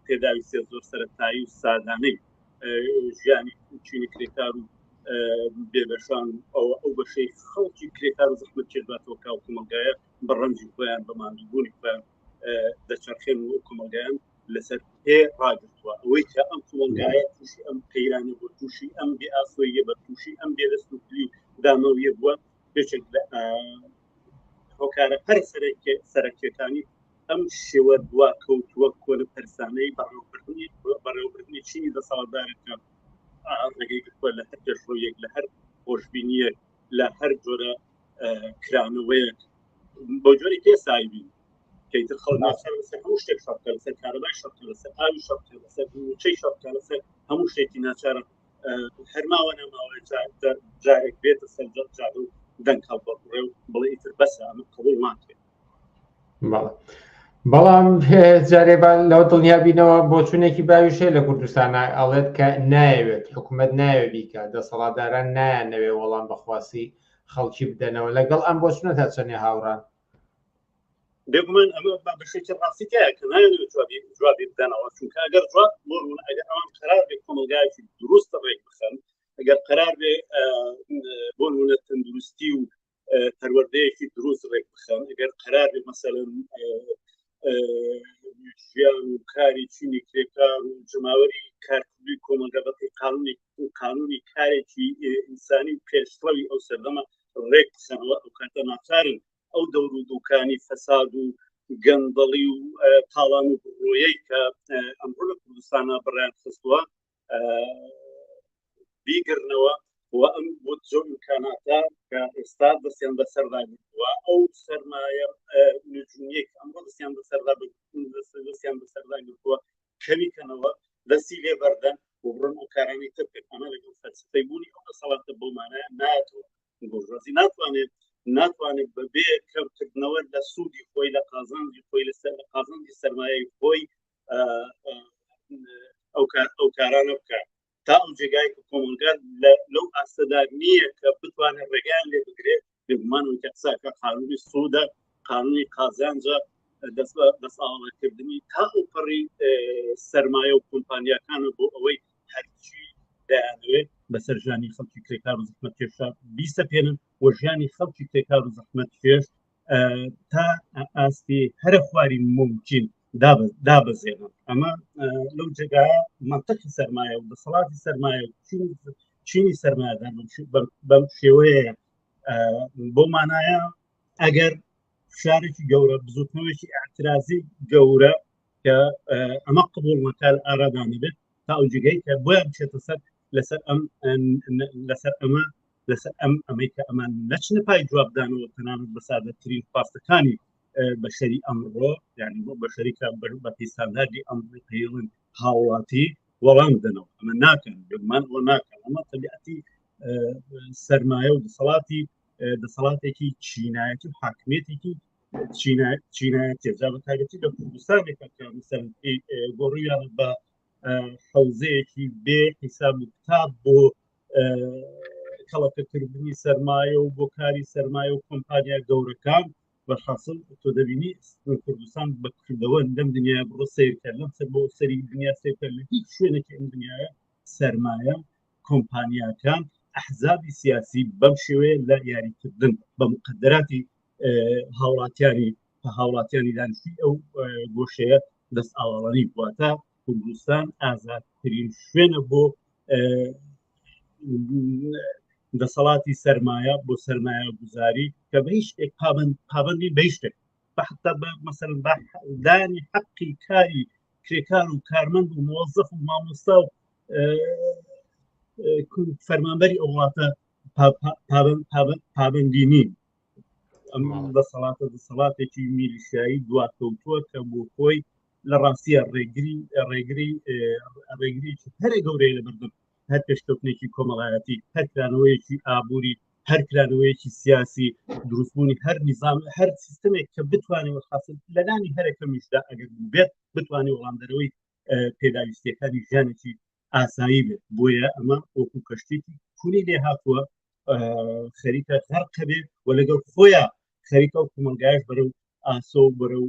پێداویستیە زۆر سەرەتایی و سادانەی ژیانی چینی کرێکار و بێبەشان ئەو ئەو بەشەی خەڵکی کرێکار و زەحمەت کێشباتەوە کاو کۆمەڵگایە بە ڕەنجی خۆیان بە ماندووبوونی خۆیان دەچەرخێن و کۆمەڵگایان لەسەر پێ ڕاگرتووە. ئەوەی کە ئەم کۆمەڵگایە تووشی ئەم قەیرانە بووە، تووشی ئەم بێئاسۆییە بە تووشی ئەم بێدەست و پلی داماویە بووە، یەکێک لە هۆکارە هەرە سەرەکیەکانی ئەم شێوە دواکەوتووە کۆنە پەرسانەی بەڕێوەبردنی بەڕێوەبردنی چینی دەسەڵاتدارە کە ڕێگەی گرتووە لە هەر پێشڕەویەک، لە هەر خۆشبینیەک، لە هەر جۆرە کرانەوەیەک بۆ جۆری پێ سایبی کە ئیتر خەڵک ناچار لەسەر هەموو شتێک شەڕ بکە، لەسەر کارەبای شەڕ بکە، لەسەر ئاوی شەڕ بکە، لەسەر مووچەی شەڕ بکە، لەسەر هەموو شتێکی ناچارە هەر ماوە نەماوە جارێک بێتە سەر جادە و دەنگ هەڵبڕێ و بڵێ ئیتر بەسە، ئەمە قبوڵ ناکرێت. بەڵێ. بەڵام جارێ با لەوە دڵنیا بینەوە بۆچوونێکی باویش هەیە لە کوردستانا ئەڵێت کە نایەوێت حکوومەت نایەوێت بیکات دەسەڵاتداران نایانەوێت وەڵام بە خواستی خەڵکی بدەنەوە لەگەڵ ئەم بۆچوونە تا چەندێ هاوڕان؟ بێگومان ئەمە بە بەشێکی ڕاستی تایە کە نایەوێت جوابی جوابی بدەنەوە چونکە ئەگەر جواب بۆ نموونە ئەگەر ئەوان قەرار بێ کۆمەڵگایەکی دروست ڕێک بخەن ئەگەر قەرار بێ بۆ نموونە تەندروستی و پەروەردەیەکی دروست ڕێک بخەن ئەگەر قەرار بێ مەسەلەن ژیان و کاری چینی کرێکار و جەماوەری کارکردوی کۆمەڵگە بەپێی قانونی قانونی کارێکی ئینسانی و پێشڕەوی ئەو سەردەمە ڕێک بخەنەوە ئەو کاتە ناچارن ئەو دەور و دوکانی فەساد و گەندەڵی و تاڵان و ڕۆیەی کە ئەمڕۆ لە کوردستانە بڕیان خستووە بیگرنەوە و ئەم بودجە و ئیمکاناتە کە ئێستا دەستیان بەسەردا گرتووە ئەو سەرمایە نجومیەک ئەمڕۆ دەستیان بەسەردا دەستیان بەسەردا گرتووە کەمی کەنەوە دەستی لێ بەردەن و بڕۆن ئەو کارانەی تر بکەن ئەمە لەگەڵ فەلسەفەی بوونی ئەو دەسەڵاتە بەو مانایە نایەتەوە بۆرژوازی ناتوانێت ناتوانێت بەبێ کەمکردنەوە لە سوودی خۆی لە قازانجی خۆی لەسەر لە قازانجی سەرمایەی خۆی ئەو کارانە بکات تا ئەو جێگای کە کۆمەڵگا لەو ئاستەدا نییە کە بتوانێت ڕێگەیان لێ بگرێت بێگومان ئەوەی کە قسەکە قانونی سوودە قانونی قازانجە دەست دەستئاواڵەکردنی تا ئەو پەڕی سەرمایە و کۆمپانیاکانە بۆ ئەوەی هەرچی دەیانەوێت بەسەر ژیانی خەڵکی کرێکار و زەحمەتکێشا بیسەپێنن و ژیانی خەڵکی کرێکار و زەحمەتکێش تا ئاستی هەرە خواری ممکن دابەزێنن ئەمە لەو جێگایە منطقی سەرمایە و دەسەڵاتی سەرمایە و چینی سەرمایەدار بەم شێوەیە بۆ مانایە ئەگەر فشارێکی گەورە بزوتنەوەیەکی اعترازی گەورە کە ئەمە قبول نەکات ئارادا نەبێت تا ئەو جێگەی کە بۆیان بچێتە سەر لەسەر ئەم لەسەر ئەمە لەسەر ئەم ئەمەی کە ئەمان نەچنە پای جوابدانەوە تەنانەت بە سادەترین خواستەکانی بەشەری ئەمڕۆ یعنی بۆ بەشەری کە بە پێستانداردی ئەمڕۆ پێڵن هاوڵاتی وەڵام بدەنەوە ئەمە ناکەن بێگومان ئەوە ناکەن ئەمە تەبیعەتی سەرمایە و دەسەڵاتی دەسەڵاتێکی چینایەتی و حاکمیەتێکی چینایەتی جا بە تایبەتی لە کوردستانێکە کە مەسەلەن گۆڕیان بە حەوزەیەکی بێ حیساب و کتاب بۆ کەڵەکەکردنی سەرمایە و بۆ کاری سەرمایە و کۆمپانیا گەورەکان بەرحاصل تۆ دەبینی کوردستان بە کردەوە لەم دنیا بڕۆ سیرکە لەم سەر بۆ سەری دنیا سیرکە لە هیچ شوێنێکی ئەم دنیاە سەرمایە کۆمپانیاکان ئەحزابی سیاسی بەم شێوەیە لە یاریکردن بە مقدراتی هاوڵاتیانی هاوڵاتیانی دانیشتوی ئەو گۆشەیە دەست ئاواڵانی واتە کوردستان ئازادترین شوێنە بۆ دەسەڵاتی سەرمایە بۆ سەرمایە گوزاری کە بە هیچ شتێک پابند پابندی بە هیچ شتێک حتا بە مەسەلەن بە دانی حەقی کاری کرێکار و کارمەند و مۆزەف و مامۆستا و فەرمانبەری ئەو وڵاتە پابندی نین ئەم دەسەڵاتە دەسەڵاتێکی میلیشیایی دواکەوتووە کە بۆ خۆی لە ڕاستیە ڕێگری ڕێگری ڕێگری هەرێ گەورەیە لە بەردەم هەر پێشکەوتنێکی کۆمەڵایەتی هەر کرانەوەیەکی ئابووری هەر کرانەوەیەکی سیاسی دروستبوونی هەر نیزام هەر سیستمێک کە بتوانێت وەحاصل لەلانی هەرە کەمیشدا ئەگەر بێت بتوانێت وەڵامدەرەوەی پێداویستیەکانی ژیانێکی ئاسایی بێت بۆیە ئەمە وەکو کەشتێکی کونی لێ هاتووە خەریکە غەرقە بێ و لەگەڵ خۆیان خەریکە و کۆمەڵگایش بەرەو ئاسۆ و بەرەو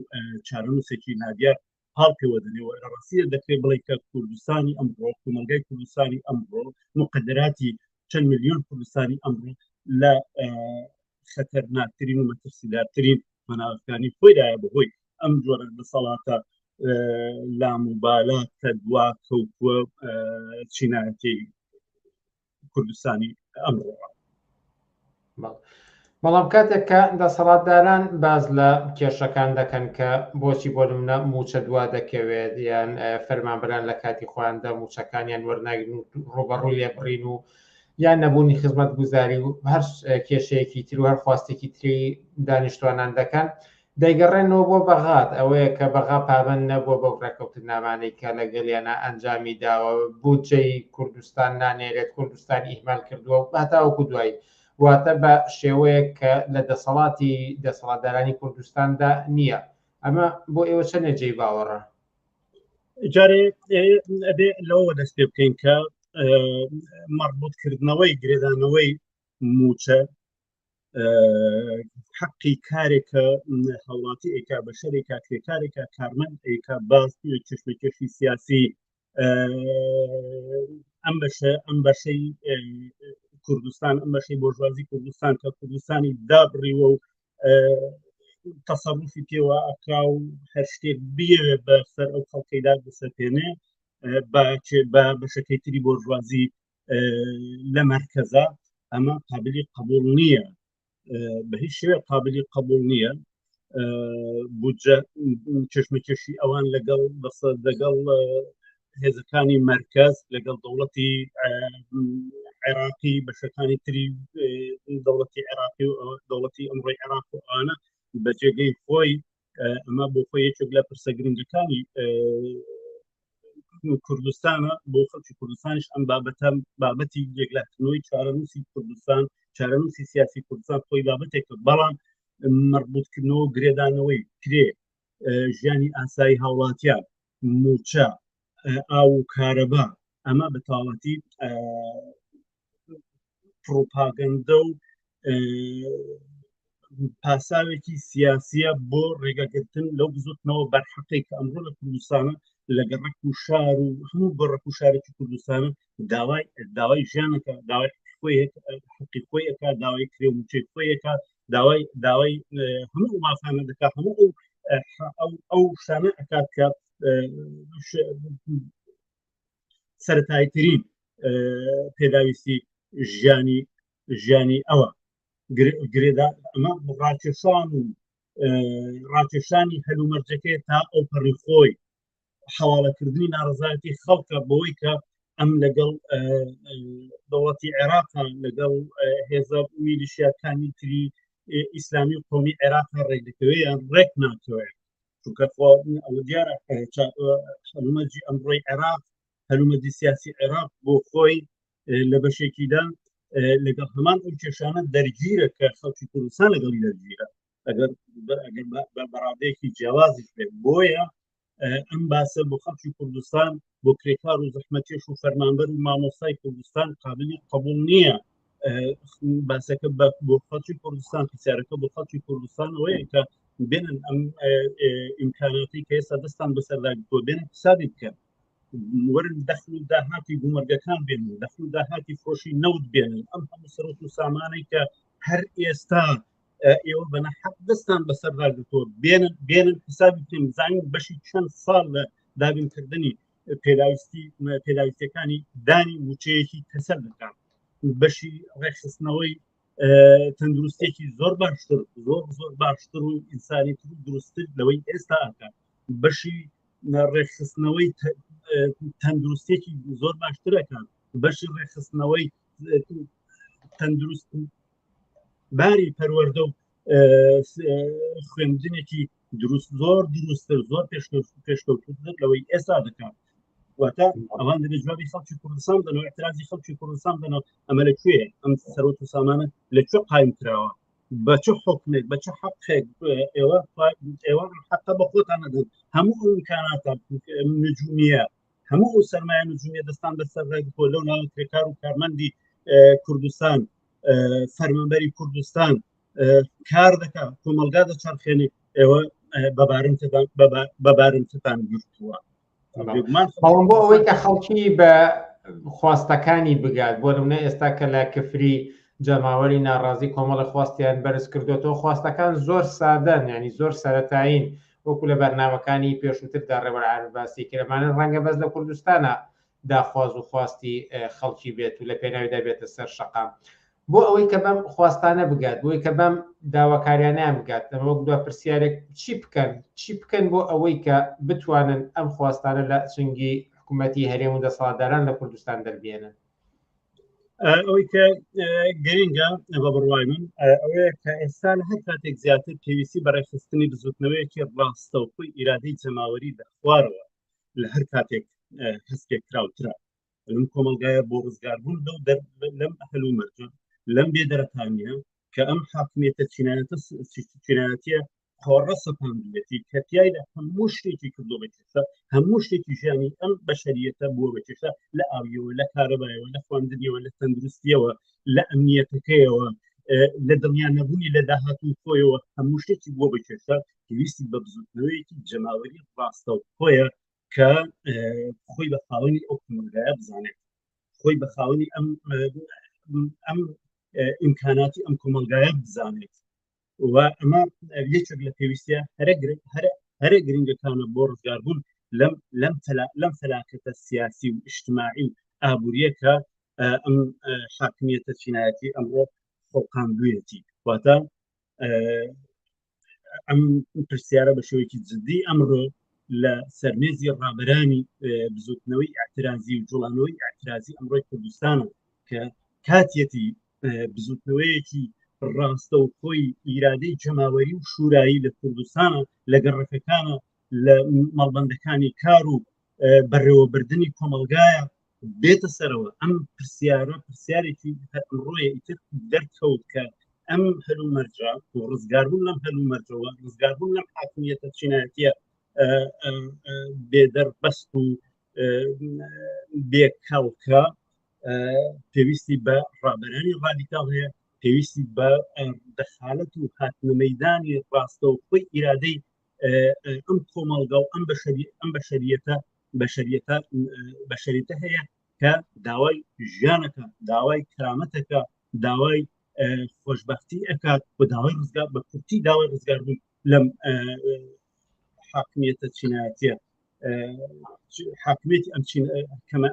چارەنووسێکی نادیار پاڵ پێوە دەنێ و لە ڕاستیدا دەکرێت بڵێ کە کوردستانی ئەمڕۆ کۆمەڵگای کوردستانی ئەمڕۆ مقدراتی چەند میلیۆن کوردستانی ئەمڕۆ لە خەتەرناکترین و مەترسیدارترین قۆناغەکانی خۆیدایە بەهۆی ئەم جۆرە دەسەڵاتە لاموبالات کە دوا کەوتووە چینایەتی کوردستانی ئەمڕۆ. بەڵام کاتێک کە دەسەڵاتداران باز لە کێشەکان دەکەن کە بۆچی بۆ نمونە موچە دوا دەکەوێت یان فەرمانبەران لە کاتی خۆیاندا موچەکانیان وەرناگرن و ڕوبەڕووی لێبڕین و یان نەبوونی خزمەتگوزاری و هەر کێشەیەکی تر و هەر خواستێکی تری دانیشتوانان دەکەن دەیگەڕێنەوە بۆ بەغاد، ئەوەیە کە بەغا پابەند نەبووە بەو ڕێککەوتننامانەی کە لەگەڵیانا ئەنجامی داوە، بودجەی کوردستان نانێرێت، کوردستانی ئیهمال کردووە و هەتاوەکو دوایی. واتە بە شێوەیەک کە لە دەسەڵاتی دەسەڵاتدارانی کوردستاندا نییە. ئەمە بۆ ئێوە چەندێ جێی باوەڕە؟ جارێ ئەبێ لەوە دەست پێ بکەین کە مەڕبوتکردنەوەی گرێدانەوەی موچە حەقی کارێکە هاوڵاتی ئەیکا بە شەرێکا کرێکارێکە کارمەند ئەیکا باس کێشمەکێشی سیاسی ئەم بەشە ئەم بەشەی کوردستان ئەم بەشەی بۆژوازی کوردستان کە کوردستانی دابڕیوە و تەسەڕوفی پێوە ئەکا و هەر شتێک بیەوێ بە سەر ئەو خەڵکەیدا بسەپێنێ بە بەشەکەی تری بۆرژوازی لە مەرکەزە ئەمە قابلی قبول نییە بە هیچ شێوێ قابلی قبول نییە بودجە چشمەکێشی ئەوان لەگەڵ بەسە لەگەڵ هێزەکانی مرکز لەگەڵ دەوڵەتی عێراقی بەشەکانی تری دەوڵەتی عێراقی و دەوڵەتی ئەمڕۆی عێراق و ئەوانە بە جێگەی خۆی ئەمە بۆ خۆی یەکێک لە پرسە گرنگەکانی کوردستانە بۆ خەڵکی کوردستانیش ئەم بابەتە بابەتی یەکلاکردنەوەی چارەنووسی کوردستان چارەنووسی سیاسی کوردستان خۆی بابەتێکە بەڵام مەربوتکردنەوە گرێدانەوەی کرێ ژیانی ئاسایی هاوڵاتیان موچە ئاو و کارەبا ئەمە بە تەواوەتی پڕوپاگەندە و پاساوێکی سیاسیە بۆ ڕێگەگرتن لەو بزوتنەوە بەرحەقی کە ئەمڕۆ لە کوردستانە لە گەڕەک و شار و هەموو گەڕەک و شارێکی کوردستانە داوای داوای ژیانەکە داوای خۆی حقی خۆی ئەکا داوای کرێ و موچەی خۆی ئەکا داوای داوای هەموو ئەو مافانە دەکات هەموو ئەو ئەو ئەو شتانە ئەکات کە سەتایترین پێداویستی ژیانی ژیانی ئەوە گرێدا ئەمە ڕاکێشان و ڕاکێشانی هەلومەرجەکەی تا ئەو پەڕی خۆی حواڵەکردنی ناڕزایەتی خەڵکە بۆی کە ئەم لەگەڵ دەوڵەتی عێراق لەگەڵ هێزە میلیشیاکانی تری ئیسلامی و قومی عێراق ڕێک دەکەوێت یان ڕێک ناکەوێت چونکە خۆ ئەوە دیارە هەلومەرجی ئەمڕۆی عێراق هەلومەرجی سیاسی عێراق بۆ خۆی لە بەشێکیدا لەگەڵ هەمان ئەو کێشانە دەرگیرە کە خەڵکی کوردستان لەگەڵی دەرگیرە ئەگەر بەڕادەیەکی جیاوازیش بێت بۆیە ئەم باسە بۆ خەڵکی کوردستان بۆ کرێکار و زەحمەتێش و فەرمانبەر و مامۆستای کوردستان قابلی قبول نییە باسەکە بۆ خەڵکی کوردستان پرسیارەکە بۆ خەڵکی کوردستان ئەوەیە کە بێنن ئەم ئیمکاناتی کە ئێستا دەستان بەسەردا گرتووە بێنن حسابی بکەن وەرن دەخل و داهاتی گومەرگەکان بێنن دەخل و داهاتی فرۆشی نەوت بێنن ئەم هەموو سەرۆک و سامانەی کە هەر ئێستا ئێوە بەنە حەق دەستان بەسەردا گرتووە بێنن بێنن حسابی بکەن بزانین بەشی چەند ساڵ لە دابینکردنی پێداویستی پێداویستیەکانی دانی موچەیەکی تەسەر دەکات بەشی ڕێکخستنەوەی تەندروستێکی زۆر باشتر زۆر زۆر باشتر و ئینسانی تر و دروستتر لەوەی ئێستا ئەکات بەشی ڕێکخستنەوەی تەندروستێکی زۆر باشترەکان بەشی ڕێکخستنەوەی تەندروست باری پەروەردە و خوێندنێکی دروست زۆر دروستتر زۆر پێشکەوتوتر لەوەی ئێستا دەکات واتە ئەوان دەبێت جوابی خەڵکی کوردستان بنەوە اعترازی خەڵکی کوردستان بنەوە ئەمە لە کوێ ئەم سەرۆت و سامانە لە کوێ قایم کراوە بە چ حکمێک بە چ حەقێک ئێوە ئێوە حەقە بە خۆتان نەدەن هەموو ئەو ئیمکاناتە نجومیە هەموو ئەو سەرمایە نجومیە دەستان بەسەر ڕێگەکۆ لەو ناوە کرێکار و کارمەندی کوردستان فەرمانبەری کوردستان کار دەکا کۆمەلگا دەچەرخێنێ ئێوە بەبارمتەتان گرتووە بەڵام بۆ ئەوەی کە خەڵکی بە خواستەکانی بگات بۆ نمونە ئێستا کە لە کفری جەماوەری ناڕازی کۆمەڵی خواستیان بەرز کردوێتەوە خواستەکان زۆر سادەن ینی زۆر سەتایین وەکو لە بەرنمەکانی پێشووتردا ڕێبەر عارف باسی کرەمانە ڕەنگە بەس لە کوردستانە داخواز و خواستی خەڵکی بێت و لە پێناویدا بێتە سەر شەقام بۆ ئەوەی کە بەم خواستانە بگات بۆی کە بەم داواکاریانیان بگات ئەمە وەک دوا پرسیارێک چی بکەن چی بکەن بۆ ئەوەی کە بتوانن ئەم خواستانە لە چنگی حکوومەتی هەرێم و دەسەڵاتداران لە کوردستان دەربێنن ئەوەی کە گرنگە بە بڕوای من ئەوەیە کە ئێستا لە هەر کاتێک زیاتر پێویستی بە ڕێکخستنی بزوتنەوەیەکی ڕاستەوخۆی ئیرادەی جەماوەری لە خوارەوە لە هەر کاتێک هەست پێکراوترە لەم کۆمەڵگایە بۆ ڕزگاربوون لەو لەم هەلومەرجە لەم بێدەرەتانیە کە ئەم حاکمیەتە چینایەتە چینایەتیە قۆڕە سەپاندوێتی کە تیایدا هەموو شتێکی کردو بە کێشە، هەموو شتێکی ژیانی ئەم بەشەریەتە بووە بە کێشە، لە ئاویەوە، لە کارەبایەوە، لە خواندنیەوە، لە تەندروستیەوە، لە ئەمنیەتەکەیەوە، لە دڵنیا نەبوونی لە داهاتووی خۆیەوە، هەموو شتێکی بووە بە کێشە. پێویستی بە بزوتنەوەیەکی جەماوەری ڕاستەوخۆیە کە خۆی بە خاوەنی ئەو کۆمەڵگایە بزانێت، خۆی بە خاوەنی ئەم ئەم ئیمکاناتی ئەم کۆمەڵگایە بزانێت و ئەمە یەکێک لە پێویستە هەرە هەرە هەرە گرنگەکانە بۆ ڕزگاربوون لەم لەم لەم فەلاکەتە سیاسی و ئیجتماعی و ئابووریە کە ئەم حاکمیەتە چینایەتی ئەمڕۆ خۆقاندویەتی. واتە ئەم پرسیارە بە شێوەیەکی جدی ئەمڕۆ لە سەرمێزی ڕابەرانی بزوتنەوەی ئاعترازی و جوڵانەوەی ئاعترازی ئەمڕۆی کوردستانە کە کاتیەتی بزوتنەوەیەکی ڕاستەوخۆی ئیرادەی جەماوەری و شورایی لە کوردستانە، لە گەڕەکەکانە، لە مەڵبەندەکانی کار و بەڕێوەبردنی کۆمەڵگایە بێتە سەرەوە. ئەم پرسیارە پرسیارێکی هەر ئەمڕۆیە، ئیتر دەرکەوت کە ئەم هەلومەرجە و ڕزگاربوون لەم هەلومەرجەوە، ڕزگاربوون لەم حاکمیەتە چینایەتیە بێدەربەست و بێکەڵکە پێویستی بە ڕابەرانی ڕادیکاڵ هەیە، پێویستی بە دەخالەت و هاتنە مەیدانی ڕاستەوخۆی ئیرادەی ئەم کۆمەڵگا و ئەم بەشەری ئەم بەشەریەتە بەشەریەتە بەشەریتە هەیە کە داوای ژیانەکە، داوای کەرامەتەکە، داوای خۆشببختی ئەکات و داوای ڕزگار، بە کورتی داوای ڕزگاربوون لەم حاکمیەتە چینایەتیە، حاکمیەتی ئەم چین کەمە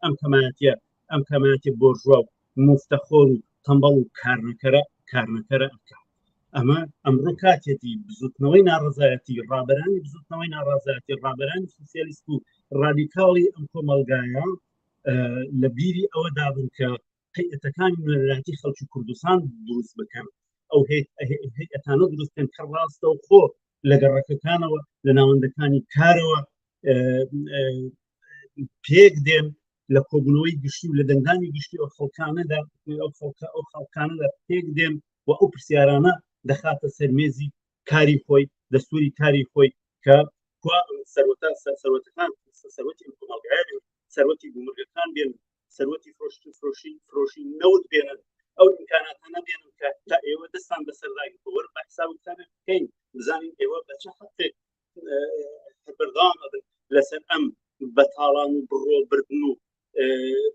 ئەم کەمایەتیە ئەم کەمایەتی بۆرژوا و مفتەخۆر و تەمبەڵ و کارنەکەرە کارنەکەرە ئەکات. ئەمە ئەمڕۆ کاتێتی بزوتنەوەی ناڕزایەتی، ڕابەرانی بزوتنەوەی ناڕازایەتی، ڕابەرانی سوسیالیست و ڕادیکاڵی ئەم کۆمەڵگایە لە بیری ئەوە دابن کە هەیئەتەکانی نوێنەرایەتی خەڵکی کوردستان دروست بکەن، ئەو هەیئەتانە دروست بکەن کە ڕاستەوخۆ لە گەڕەکەکانەوە، لە ناوەندەکانی کارەوە پێک دێن، لە کۆبوونەوەی گشتی و لە دەنگدانی گشتی ئەو خەڵکانەدا ئەو خەڵکە ئەو خەڵکانەدا پێک دێن و ئەو پرسیارانە دەخاتە سەر مێزی کاری خۆی، دەستوری کاری خۆی، کە کوا سەروەتە سەروەتەکان سەروەتی ئەم کۆمەڵگایە بێن، سەروەتی گومرگەکان بێن، سەروەتی فرۆشتن فرۆشی فرۆشی نەوت بێنن، ئەو ئیمکاناتانە بێنن کە تا ئێوە دەستان بەسەردا گرتووە. وەرن بە حساب و کتابێک بکەین بزانین ئێوە بە چ حەقێک بەردەوام ئەبن لەسەر ئەم بەتاڵان و بڕۆ بردن و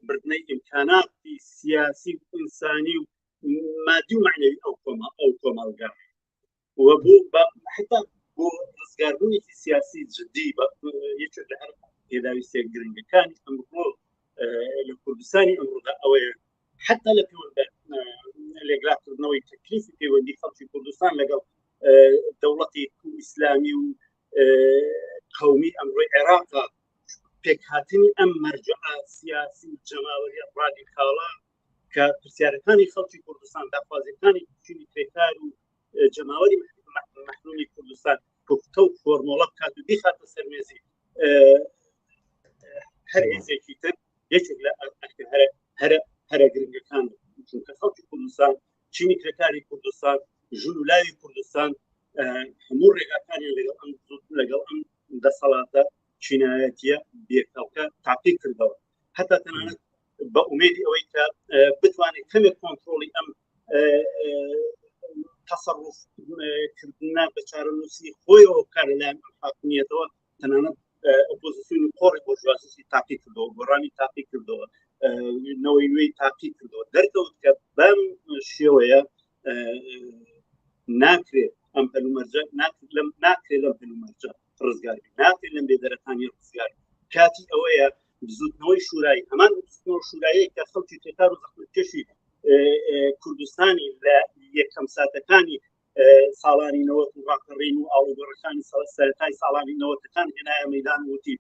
بردنەی ئیمکاناتی سیاسی و ئینسانی و مادی و معنەوی ئەو کۆمە ئەو کۆمەڵگا و بۆ حتا بۆ ڕزگاربوونێکی سیاسی جدی یەکێک لە هەر پێداویستیە گرنگەکانی ئەمڕۆ لە کوردستانی ئەمڕۆدا ئەوەیە حتا لە پێوەند لێگلاکردنەوەی تەکلیفی پەیوەندی خەڵکی کوردستان لەگەڵ دەوڵەتی ئیسلامی و قومی ئەمڕۆی عێراقا، پێکهاتنی ئەم مەرجعە سیاسی و جەماوەریە ڕادیکاڵە کە پرسیارەکانی خەڵکی کوردستان، داخوازیەکانی چینی کرێکار و جەماوەری مەحرومی کوردستان پوختە و فۆرمۆڵە بکات و بیخاتە سەر مێزی هەر هێزێکی تر، یەکێک لە ئەرکە هەرە هەرە هەرە گرنگەکان، چونکە خەڵکی کوردستان، چینی کرێکاری کوردستان، ژن و لاوی کوردستان هەموو ڕێگاکانیان لەگەڵ ئەم لەگەڵ ئەم دەسەڵاتە چینایەتیە بێکەڵکە تاقی کردەوە، هەتا تەنانەت بە ئومێدی ئەوەی کە بتوانێت کەمێک کۆنترۆڵی ئەم تەسەڕوف کردنە بە چارەنووسی خۆیەوە بکات لەلایەن ئەم حاکمیەتەوە، تەنانەت ئۆپۆزیسیۆنی قۆڕی بۆرژوازیی تاقی کردەوە، گۆڕانی تاقی کردەوە، نەوەی نوێی تاقی کردەوە، دەرکەوت کە بەم شێوەیە ناکرێت ئەم هەلومەرجە لەم ناکرێت لەم هەلومەرجە ڕزگار بێت، ناکرێت لەم بێدەرەتانی ڕزگار. کاتی ئەوەیە بزوتنەوەی شورایی، هەمان بزوتنەوە شورایی کە خەڵکی کرێکار و زەحمەتکێشی کوردستانی لە یەکەم ساتەکانی ساڵانی نەوەت و ڕاپەڕین و ئاڵوگۆڕەکانی سەرەتای ساڵانی نەوەتەکان هێنایە مەدان، وتی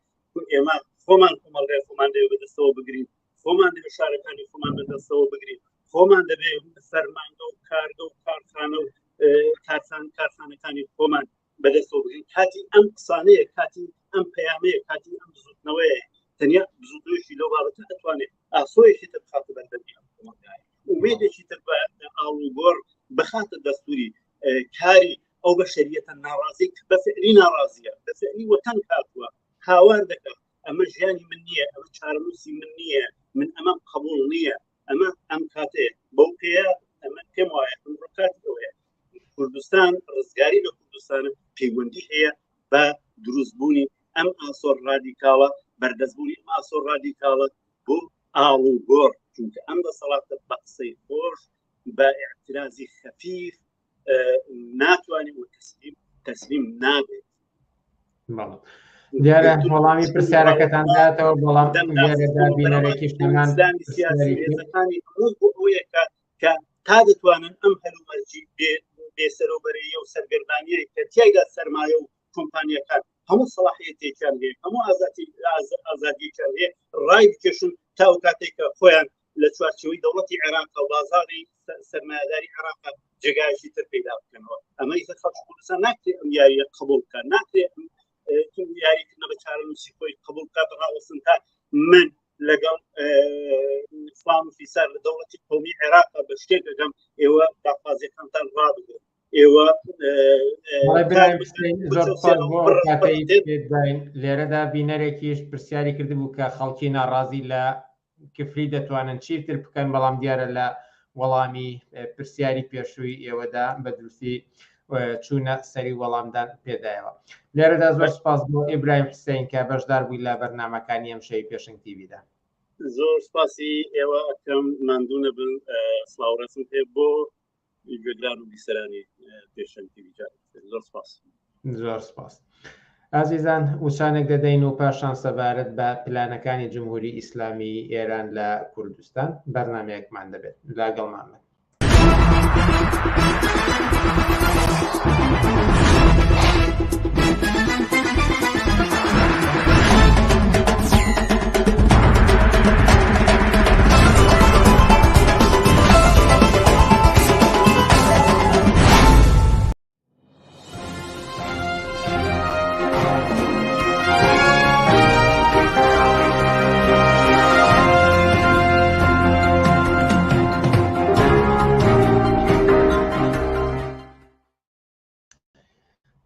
ئێمە خۆمان کۆمەڵگای خۆمان دەوێت بەدەستەوە بگرین، خۆمان دەبێت شارەکانی خۆمان بەدەستەوە بگرین، خۆمان دەبێت فەرمانگە و کارگە و کارخانە و کارخان کارخانەکانی خۆمان بەدەستەوە بگرین. کاتی ئەم قسانەیە، کاتی ئەم پەیامەیە، کاتی ئەم بزوتنەوەیە. تەنیا بزوتنەوەیەکی لەو بابەتە ئەتوانێت ئاسۆیەکی تر بخاتە بەردەمی ئەم کۆمەڵگایە، ئومێدێکی تر بە ئاڵوگۆڕ بخاتە دەستوری کاری. ئەو بەشەریەتە ناڕازی کە بە فعلی ناڕازیە بە فعلی وەتەن هاتووە هاوار دەکات ئەمە ژیانی من نییە ئەمە چارەنووسی من نییە من ئەمە قبول نییە ئەمە ئەم کاتەیە بەو پێیە ئەمە پێم وایە ئەمڕۆ کاتی ئەوەیە کوردستان ڕزگاری لە کوردستان پەیوەندی هەیە بە دروستبوونی ئەم ئاسۆ ڕادیکاڵە بەردەستبوونی ئەم ئاسۆ ڕادیکاڵە بۆ ئاڵوگۆڕ چونکە ئەم دەسەڵاتە بە قسەی خۆش بە اعترازی خەفیف ناتوانێت و تەسلیم تەسلیم نابێت. دیارە وەڵامی پرسیارەکەتان داتەوە بەڵام لێرەدا بینەرێکیش هەمان سیاسی هێزەکانی هەموو بۆ ئەوەیە کە کە تا دەتوانن ئەم هەلومەرجی بێسەرۆبەرەیە و سەرگەردانیە کە تیایدا سەرمایە و کۆمپانیەکان هەموو سەڵاحیەتێکیان هەیە هەموو ئازادی ئازادیەکیان هەیە ڕای بکێشن تا ئەو کاتێک کە خۆیان لە چوارچێوەی دەوڵەتی عێراق و بازاری سەرمایەداری عێراق جێگایەکی تر پەیدا بکەنەوە. ئەمە ئیتر خەڵکی کوردستان ناکرێ ئەم یاریە قبوڵ بکات، ناکرێ ئەم یاریکردنە بە چارەنووسی خۆی قبوڵ بکات، ڕاوەستن تا من لەگەڵ فلان و فیسار لە دەوڵەتی قومی عێراق بە شتێک دەگەم، ئێوە داخوازیەکانتان ڕابگرن. ئێوە لێرەدا بینەرێکیش پرسیاری کردبوو کە خەڵکی ناڕازی لە کفری دەتوانن چیتر بکەن بەڵام دیارە لە وەڵامی پرسیاری پێشووی ئێوەدا بە دروستی چوونە سەری وەڵامدان پێدایەوە. لێرەدا زۆر سپاس بۆ ئیبراهیم حسین کە بەشدار بووی لە بەرنمەکانی ئەم شەوی پێشنگ تیڤیدا. زۆر سپاسی ئێوە ئەکەم، ماندوو نەبن. سڵاو ڕێزم هەیە بۆ گوێگران و بیسەرانی پێشەنگ تیڤی. زۆر سپاس. زۆر سپاس. ئازیزان وچانێک دەدەین و پاشان سەبارەت بە پلانەکانی جمهوری ئیسلامی ئێران لە کوردستان بەرنامەیەکمان دەبێت لاگەڵمان بن.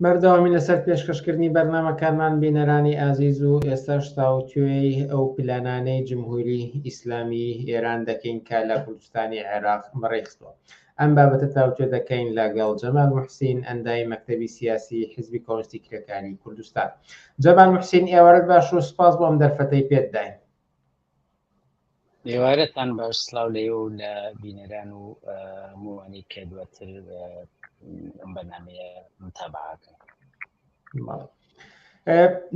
بەردەوامی لەسەر پێشکەشکردنی بەرنامەکانمان بینەرانی ئازیز و ئێستاش تاوتوێی ئەو پلانانەی جمهوری ئیسلامی ئێران دەکەین کە لە کوردستانی عێراق بەڕێخستووە. ئەم بابەتە تاوتوێ دەکەین لەگەڵ جەمال موحسین ئەندامی مەکتەبی سیاسی حیزبی کۆمۆنیستی کرێکاری کوردستان. جەمال موحسین ئێوارەت باش و سپاس بۆ ئەم دەرفەتەی پێت داین. ئێوارەتان باش، سڵاو لە ئێوە و لە بینەران و هەمووانی کە دواتر ئەم بەرنامەیە متابعەکەن.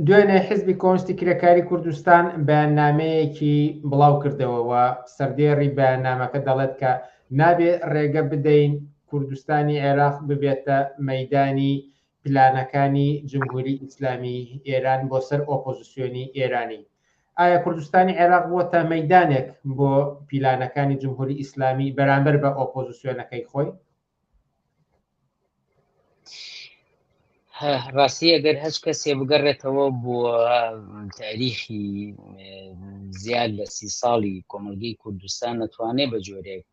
دوێنێ حزبی کۆمۆنیستی کرێکاری کوردستان بەیاننامەیەکی بڵاو کردەوە و سەردێڕی بەیاننامەکە دەڵێت کە نابێ ڕێگە بدەین کوردستانی عێراق ببێتە مەیدانی پلانەکانی جمهوری ئیسلامی ئێران بۆ سەر ئۆپۆزیسیۆنی ئێرانی. ئایا کوردستانی عێراق بووەتە مەیدانێک بۆ پیلانەکانی جمهوری ئیسلامی بەرامبەر بە ئۆپۆزیسیۆنەکەی خۆی؟ ڕاستی ئەگەر هەچ کەسێ بگەڕێتەوە بۆ تاریخی زیاد لە سی ساڵی کۆمەلگەی کوردستان نەتوانێت بە جۆرێک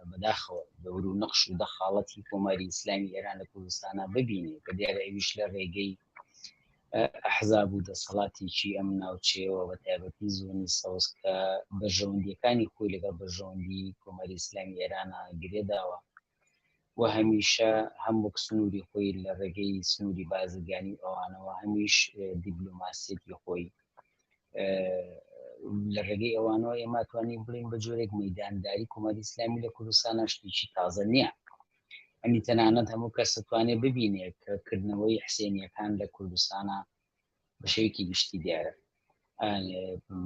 بەداخەوە دەور و نەخش و دەخاڵەتی کۆماری ئیسلامی ئێران لە کوردستانە ببینێ کە دیارە ئەویش لە ڕێگەی ئەحزاب و دەسەڵاتێکی ئەم ناوچەیەوە بە تایبەتی زۆنی سەوز کە بەرژەوەندیەکانی خۆی لەگەڵ بەرژەوەندی کۆماری ئیسلامی ئێرانە گرێداوە و هەمیشە هەم وەک سنووری خۆی لە ڕێگەی سنووری بازرگانی و ئەوانەوە هەمیش دیبلۆماسیەتی خۆی لە ڕێگەی ئەوانەوە ئێمە توانین بڵین بە جۆرێک مەدانداری کۆماری ئیسلامی لە کوردستانە شتێکی تازە نییە ئەنی تەنانەت هەموو کەس دەتوانێت ببینێت کە کردنەوەی حسێنیەکان لە کوردستانە بە شێوەیەکی گشتی دیارە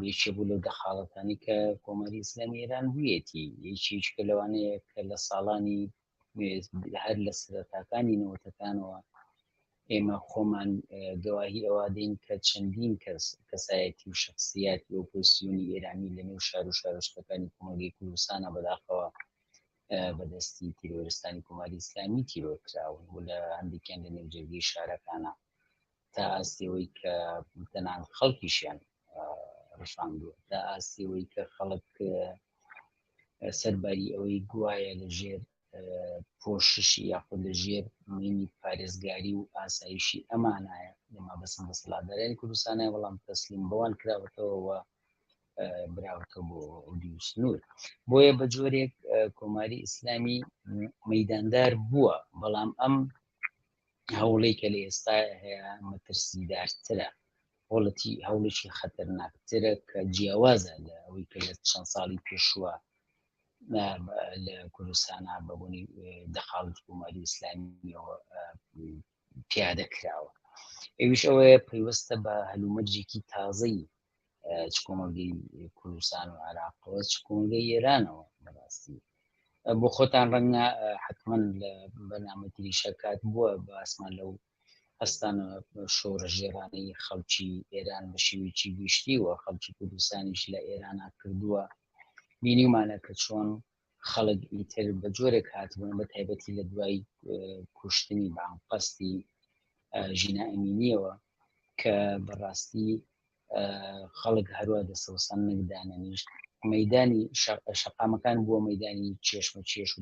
یەکێ بوو لەو دەخاڵەتانی کە کۆماری ئیسلامی ئێران بوویەتی یەکێکە لەوانەیە کە لە ساڵانی هەر لە سەرەتاکانی نەوەتەکانەوە ئێمە خۆمان گەواهی ئەوە دەین کە چەندین کەس کەسایەتی و شخصیاتی ئۆپۆزیسیۆنی ئێرانی لە نێو شار و شارۆچکەکانی کۆمەڵگەی کوردستانە بەداخەوە بەدەستی تیرۆرستانی کۆماری ئیسلامی تیرۆر کراون و لە هەندێکیان لە نێو جەرگەی شارەکانە تا ئاستی ئەوەی کە تەنانەت خەڵکیشیان ڕفاندووە تا ئاستی ئەوەی کە خەڵک سەرباری ئەوەی گوایە لە ژێر. پۆششی یاخود لە ژێر مینی پارێزگاری و ئاسایشی ئەمانایە لەما بەسم دەسەڵاتدارانی کوردستانە بەڵام تەسلیم بەوان کراوەتەوە براوەتەوە بۆ ئەودیو سنوور بۆیە بە جۆرێک کۆماری ئیسلامی مەداندار بووە بەڵام ئەم هەوڵی کە لە ئێستا هەیە مەترسیدارترە هەوڵەتی هەوڵێکی خەتەرناکترە کە جیاوازە لە ئەوەی کە لە چەند ساڵی پێشووە لە کوردستانە بە بوونی دەخاڵت کۆماری ئیسلامیەوە پیادە کراوە ئەویش ئەوەیە پەیوەستە بە هەلومەرجێکی تازەی چ کۆمەڵگەی کوردستان و عراقەوە چ کۆمەڵگەی ئێرانەوە بەڕاستی بۆ خۆتان ڕەنگە حتمما لە بەرنامە تریشە کات بووە باسمان لەو هەستانە شۆڕشگێڕانەی خەڵکی ئێران بە شێوەیەکی گشتی و خەڵکی کوردستانیش لە ئێرانە کردووە بینیمانە کە چۆن خەڵک ئیتر بە جۆرێک هاتبوون بە تایبەتی لە دوای کوشتنی بە ئەنقەستی ژینا ئەمینیەوە کە بەڕاستی خەڵک هەروە دەسەوسەن نەک دانەنیشت مەدانی شەقامەکان بووە مەدانی چێشمە چێش و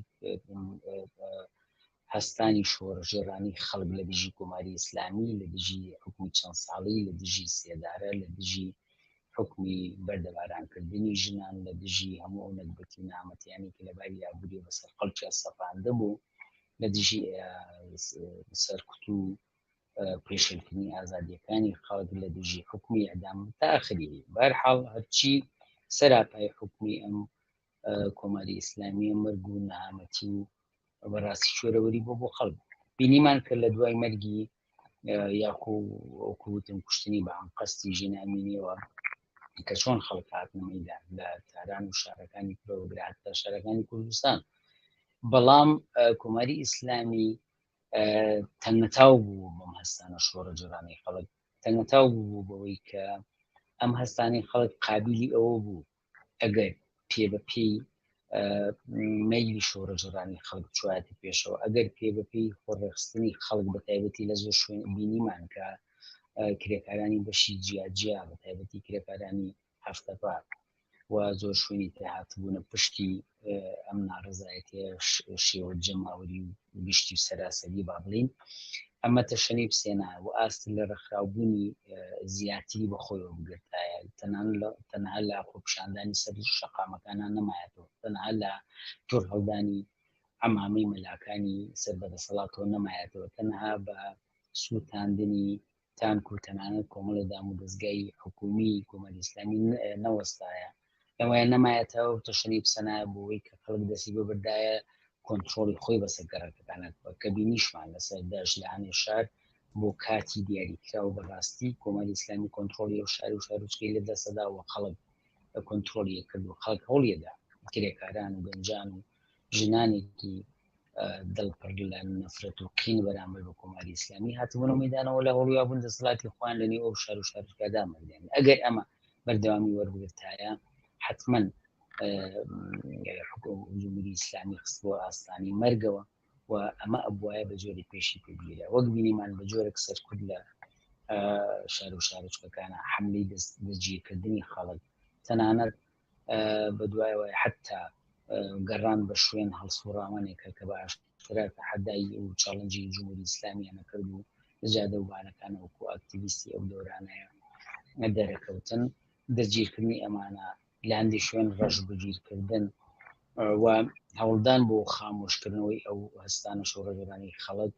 هەستانی شۆڕشگێڕانی خەڵک لە دژی کۆماری ئیسلامی، لە دژی حوکمی چەند ساڵی، لە دژی سێدارە، لە دژی حوکمی بەردەبارانکردنی ژنان، لە دژی هەموو ئەو نەگبەتی و نەهامەتیانەی کە لە باری ئابووریەوە بەسەر خەڵکیا سەپاندبوو، لە دژی سەرکوت و پێشێلکردنی ئازادیەکانی خەڵک، لە دژی حوکمی ئیعدام تا ئاخری. بەهەرحاڵ هەرچی سەراپای حوکمی ئەم کۆماری ئیسلامیە مەرگ و نەهامەتی و بەڕاستی شوێرەوەری بۆ بۆ خەڵک بینیمان کە لە دوای مەرگی یاخو وەکوتم کوشتنی بە ئەنقەستی ژینا ئەمینیەوە کە چۆن خەڵک هاتنە مەیدان لە تاران و شارەکانی ترەوە تا شارەکانی کوردستان بەڵام کۆماری ئیسلامی تەنگەتاو بوو بەم هەستانە شۆڕەجۆرانەی خەڵک تەنگەتاو بوو بەوەی کە ئەم هەستانی خەڵک قابلی ئەوە بوو ئەگەر پێ بە پێی مەیلی شۆڕشگێڕانی خەڵک چوایەتە پێشەوە، ئەگەر پێ بە پێی خۆڕێکخستنی خەڵک بە تایبەتی لە زۆر شوێن بینیمان کە کرێکارانی بەشی جیاجیا بە تایبەتی کرێکارانی هەفتەپا و زۆر شوێنی تر هاتبوونە پشتی ئەم ناڕەزایەتیە شێوە جەماوەری و گشتی و سەراسەری با بڵین ئەمە تەشەنەی بسێنا و ئاست لە ڕێکخراوبوونی زیاتری بە خۆیەوە بگرتایە تەنها لە خۆپیشاندانی سەر شەقامەکانە نەمایەتەوە تەنها لە تور هەڵدانی عەمامەی مەلاکانی سەر بە دەسەڵاتەوە نەمایەتەوە تەنها بە سووتاندنی تانک و تەنانەت کۆمەڵی دام و دەزگای حکومی کۆماری ئیسلامی نەوەستایە لەوەیە نەمایەتەوە و تەشەنەی بسەنایە بۆ ئەوەی کە خەڵک دەستی ببردایە کۆنترۆڵی خۆی بەسەر گەڕەکەکانە کە بینیشمان لەسەر دەشت لە هەنێ شار بۆ کاتی دیاریکراو بەڕاستی کۆماری ئیسلامی کۆنترۆڵی ئەو شار و شارۆچکەی لە دەستەدا و خەڵک کۆنترۆڵی کرد و خەڵک هەوڵیدا کرێکاران و گەنجان و ژنانێکی دڵپڕ لە نەفرەت و قین بەرامبەر بە کۆماری ئیسلامی هاتبوونە مەدانەوە لە هەوڵیا بوون دەسەڵاتی خۆیان لە نێو ئەو شار و شارۆچکە دامەزرێنن ئەگەر ئەمە بەردەوامی وەربگرتایە حتمما جمهوری ئیسلامی خستبووە ئاستانی مەرگەوە و ئەمە ئەبواە بە جۆری پێشی پێبگیرە وەک بینیمان بە جۆرێک سەرکوت لە شار و شارۆچکەکانە حملی دەستگیرکردنی خەڵک تەنانەت بە دوایەوە حتا گەڕان بە شوێن هەڵسوڕاوانێکە کە بە ئاشکرا تەحەدای و challenge ی جمهوری ئیسلامیانە کرد و لە جادە و بانەکان وەکو ئەکتیڤیستی ئەو دەورانەیە دەرەکەوتن دەستگیرکردنی ئەمانە لە هەندێک شوێن ڕەش بگیرکردن و هەوڵدان بۆ خامۆشکردنەوەی ئەو هەستانە شۆڕەگەرانی خەڵک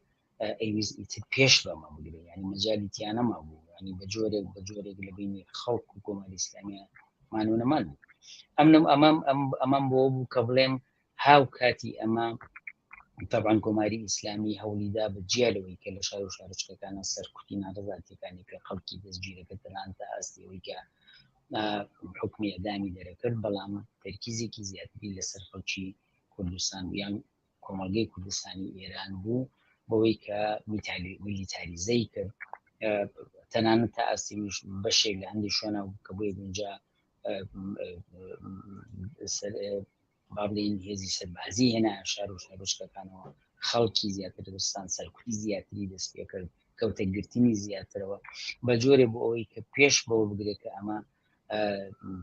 ئەیویست ئیتر پێش بەمە بگرێ ینی مەجای تیانەما بوو ینی بە جۆرێک بە جۆرێک لە بینی خەڵک و کۆماری ئیسلامیە مانونەمان بوو ئەمنم ئەمەم ئەمەم بۆ بوو کە بڵێم هاو کاتی ئەمە طبعا کۆماری ئیسلامی هەوڵیدا بە جیا لەوەی کە لە شار و شارۆچکەکانە سەرکوتی ناڕەزایەتیەکانی کە خەڵکی دەستگیرەکە تەنان تا ئاستی ئەوەی کە حکومی ئەدامی دەرەکرد بەڵام تەرکیزێکی زیاتری لەسەر خەڵکی کوردستان یان کۆمەڵگەی کوردستانی ئێران بوو بەوەی کە میلیتاریزەی کرد تەنانەت تا ئاستی بەشێک لە هەندی شوێنە کە بۆی گونجا با بڵێین هێزی سەربازی هێنا شار و شارۆچکەکانەوە خەڵکی زیاتر دەستان سەرکوتی زیاتری دەست پێ کرد کەوتە گرتنی زیاترەوە بە جۆرێ بۆ ئەوەی کە پێش بەوە بگرێت کە ئەمە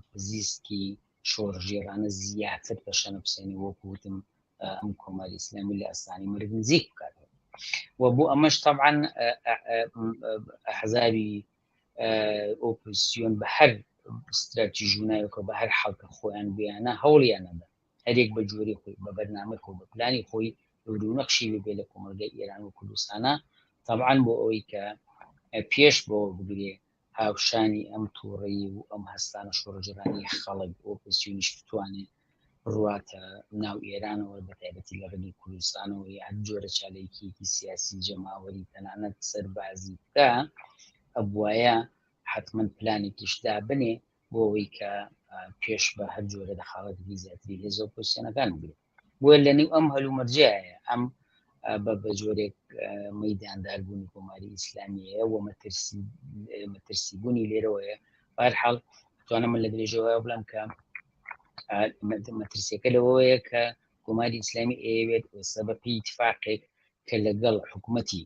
پزیسکی شۆڕژێرانە زیاتر تەشەنە بسێنی وەکو وتم. ئەم کۆماری ئیسلامی لە ئەستانی مەرگ نزیک بکاتەوە و بۆ ئەمەش طبعا ئەحزابی ئۆپۆزیسیۆن بە هەر استراتیژ و ناوێکەوە بە هەر حاڵکە خۆیان بیانە هەوڵیانەدا هەرێک بە جۆری خۆی بە بەرنامەی خۆی بە پلانی خۆی دەور و نەخشی ببێ لە کۆمەڵگەی ئێران و کوردستانە طبعا بۆ ئەوەی کە پێش بەوە بگرێ هاوشانی ئەم تووڕەیی و ئەم هەستانە شۆڕشگێڕانەی خەڵک ئۆپۆزسیۆنیش بتوانێ بڕواتە ناو ئێرانەوە بە تایبەتی لە ڕێگەی کوردستانەوە یا هەر جۆرە چالاکییەکی سیاسی جەماوەری تەنانەت سەربازی بکا ئەبوایە حتمما پلانێکیش دابنێ بۆ ئەوەی کە پێش بە هەر جۆرە دەخاڵەتێکی زیاتری هێزە ئۆپۆزسیۆنەکان بگرێت بۆیە لە نێو ئەم هەلومەرجەیە ئەم بە بە جۆرێک مەیدانداربوونی کۆماری ئیسلامیەیە و مەترسی مەترسی بوونی لێرەوەیە بەهەرحاڵ توانم من لە درێژەوە بڵێم کە مەترسیەکە لەوەیە کە کۆماری ئیسلامی ئەیەوێت ئێستا بە پێی ئیتفاقێک کە لەگەڵ حکوومەتی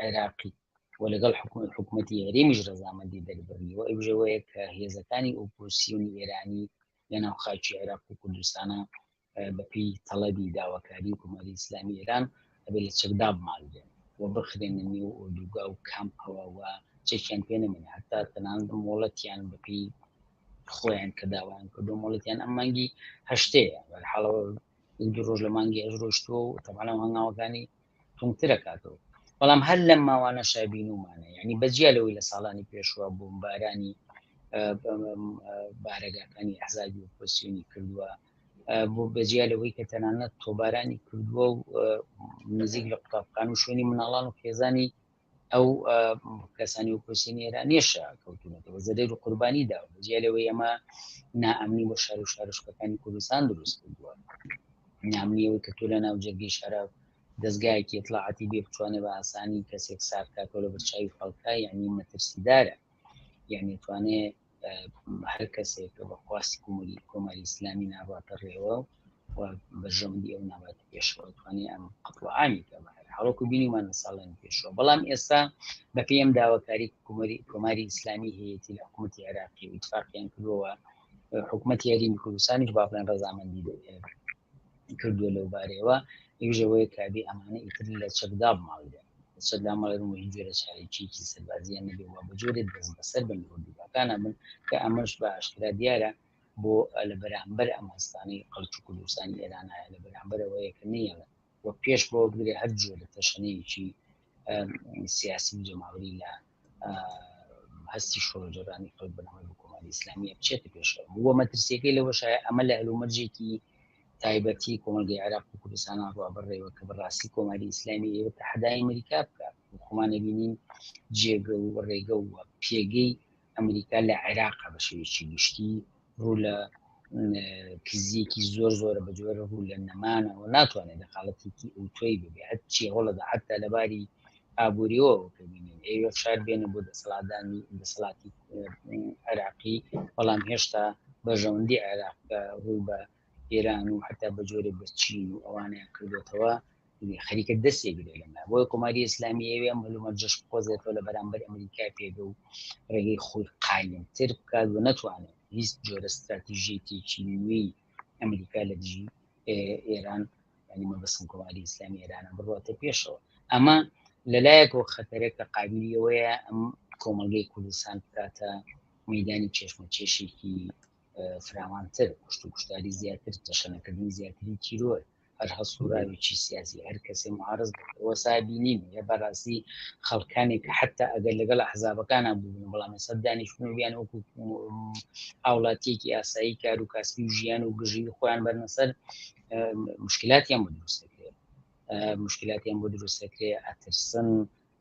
عێراقی و لەگەڵ حکوومەتی هەرێمیش ڕەزامەندی دەربڕیوە ئەوژەوەیە کە هێزەکانی ئۆپۆزیسیۆنی ئێرانی لەناو خاکی عێراق و کوردستانە بەپێی تەڵەبی داواکاری کۆماری ئیسلامی ئێران ئەبێ لە چەکدا بماڵرێن و بخرێنە نێو ئۆردوگا و کامپەوە و چەکیان پێ نەمێنێ هەتا تەنانەت مۆڵەتیان بەپێی خۆیان کە داوایان کردو مۆڵەتیان ئەم مانگی هەشتەیە بەرحاڵەوە دوو ڕۆژ لە مانگی هەشت ڕۆشتووە و تەبعەن ئەو هەنگاوەکانی توندترەکاتەوە بەڵام هەر لەم ماوانە شابینومانە یعنی بەجیا لەوەی لە ساڵانی پێشوە بۆمبارانی بارەگاکانی ئەحزابی ئۆپۆزیسیۆنی کردووە بۆ بەجیا لەوەی کە تەنانەت تۆبارانی کردووە و نزیک لە قوتابخان و شوێنی مناڵان و خێزانی ئەو کەسانی ئۆپۆزیسیۆنی ئێرانیشە کەوتونەتەوە زەرەر و قوربانی داوە بەجیا لەوەی ئەمە نائەمنی بۆ شار و شارۆچکەکانی کوردستان دروست کردووە نامنیەوەی کە تۆ لە ناو جەرگەی شارا دەزگایەکی ئیتڵاعاتی بێ بتوانێ بە ئاسانی کەسێک سارد کاتەوە لە بەرچاوی خەڵکا یعنی مەترسیدارە یعنی توانێ هەر کەسێک کە بە خواستی کۆماری کۆماری ئیسلامی ناڕاتە ڕێوە و بەرژەوەندی ئەو ناباتە پێشەوە توانێ ئەم قەتڵ عامی کە بە هەر حاڵەکو بینیمان لە ساڵانی پێشەوە بەڵام ئێستا بە پێی ئەم داواکاری کۆماری کۆماری ئیسلامی هەیەی لە حکوومەتی عێراقی و ئیتفاقیان کردووە حکوومەتی هەرێمی کوردستانیش با بڵێن ڕەزامەندی کردووە لەو بارەیەوە ئەویش ئەوەیە کە ئەبێ ئەمانە ئیتر لە چەکدا بماڵرێن لە چەکدا ماڵێن و هیچ جۆرە چارەکیەکی سەربازیان نەبێ و بە جۆرێک دەست بەسەر بن لە ئۆردوگاکانە بن کە ئەمەش بە ئاشکرا دیارە بۆ لە بەرامبەر ئەم هەستانەی خەڵکی کوردستانی ئێران هەیە لە بەرامبەر ئەوەیە کە نەیەڵن و پێش بەوە بگرێ هەر جۆرە تەشەنەیەکی سیاسی و جەماوەری لە هەستی شۆڕشگێڕانی خەڵک بەناوی بە کۆماری ئیسلامیە بچێتە پێشەوە بووە مەترسیەکەی لەوەشایە ئەمە لە هەلومەرجێکی تایبەتی کۆمەڵگەی عێراق و کوردستان ڕوا بڕێوە کە بەڕاستی کۆماری ئیسلامی ئێوە تەحەدای ئەمریکا بکات خۆمان نەبینین جێگە و ڕێگە و پێگەی ئەمریکا لە عێراق بە شێوەیەکی گشتی ڕوو لە کزیەکی زۆر زۆرە بە جۆرە ڕوو لە نەمانەوە ناتوانێت دەخاڵەتێکی ئەوتۆی ببێ هەرچی هەوڵەدا حتا لەباری ئابووریەوە کە بینین ئەوێ فشار بێنە بۆ دەسەڵاتدانی دەسەڵاتی عێراقی بەڵام هێشتا بەرژەوەندی عێراق ڕوو بە ئێران و حتا بە جۆرێک بە چین و ئەوانیان کردوێتەوە خەریکە دەستێک گرێ لەمە بۆیە کۆماری ئیسلامی ئەوێ ئەم هەلومەرجەش بقۆزێتەوە لە بەرامبەر ئەمریکا پێگە و ڕێگەی خۆی قایمتر بکات و نەتوانێت هیچ جۆرە ستراتیژیەتێکی نوێی ئەمریکا لە دژی ئێران یعنی مەبەستم کۆماری ئیسلامی ئێرانە بڕواتە پێشەوە ئەمە لەلایەکەوە خەتەرێک کە قابلی ئەوەیە ئەم کۆمەڵگەی کوردستان بکاتە مەدانی کێشمەکێشێکی فراوانتر کوشت و کوشتاری زیاتر تەشەنەکردنی زیاتری تیرۆر هەر هەڵسوراوێکی سیاسی هەر کەسێ معارض وەسا بینین یە بەڕاستی خەڵکانێک حتا ئەگەر لەگەڵ حەزابەکانە بوون بەڵام ئێستا دانیشتن و بیان وەکو هاوڵاتیەکی ئاسایی کار و کاسبی و ژیان و گژی خۆیان بەرنە سەر مشکلاتیان بۆ دروست دەکرێت مشکلاتیان بۆ دروست دەکرێت ئەترسن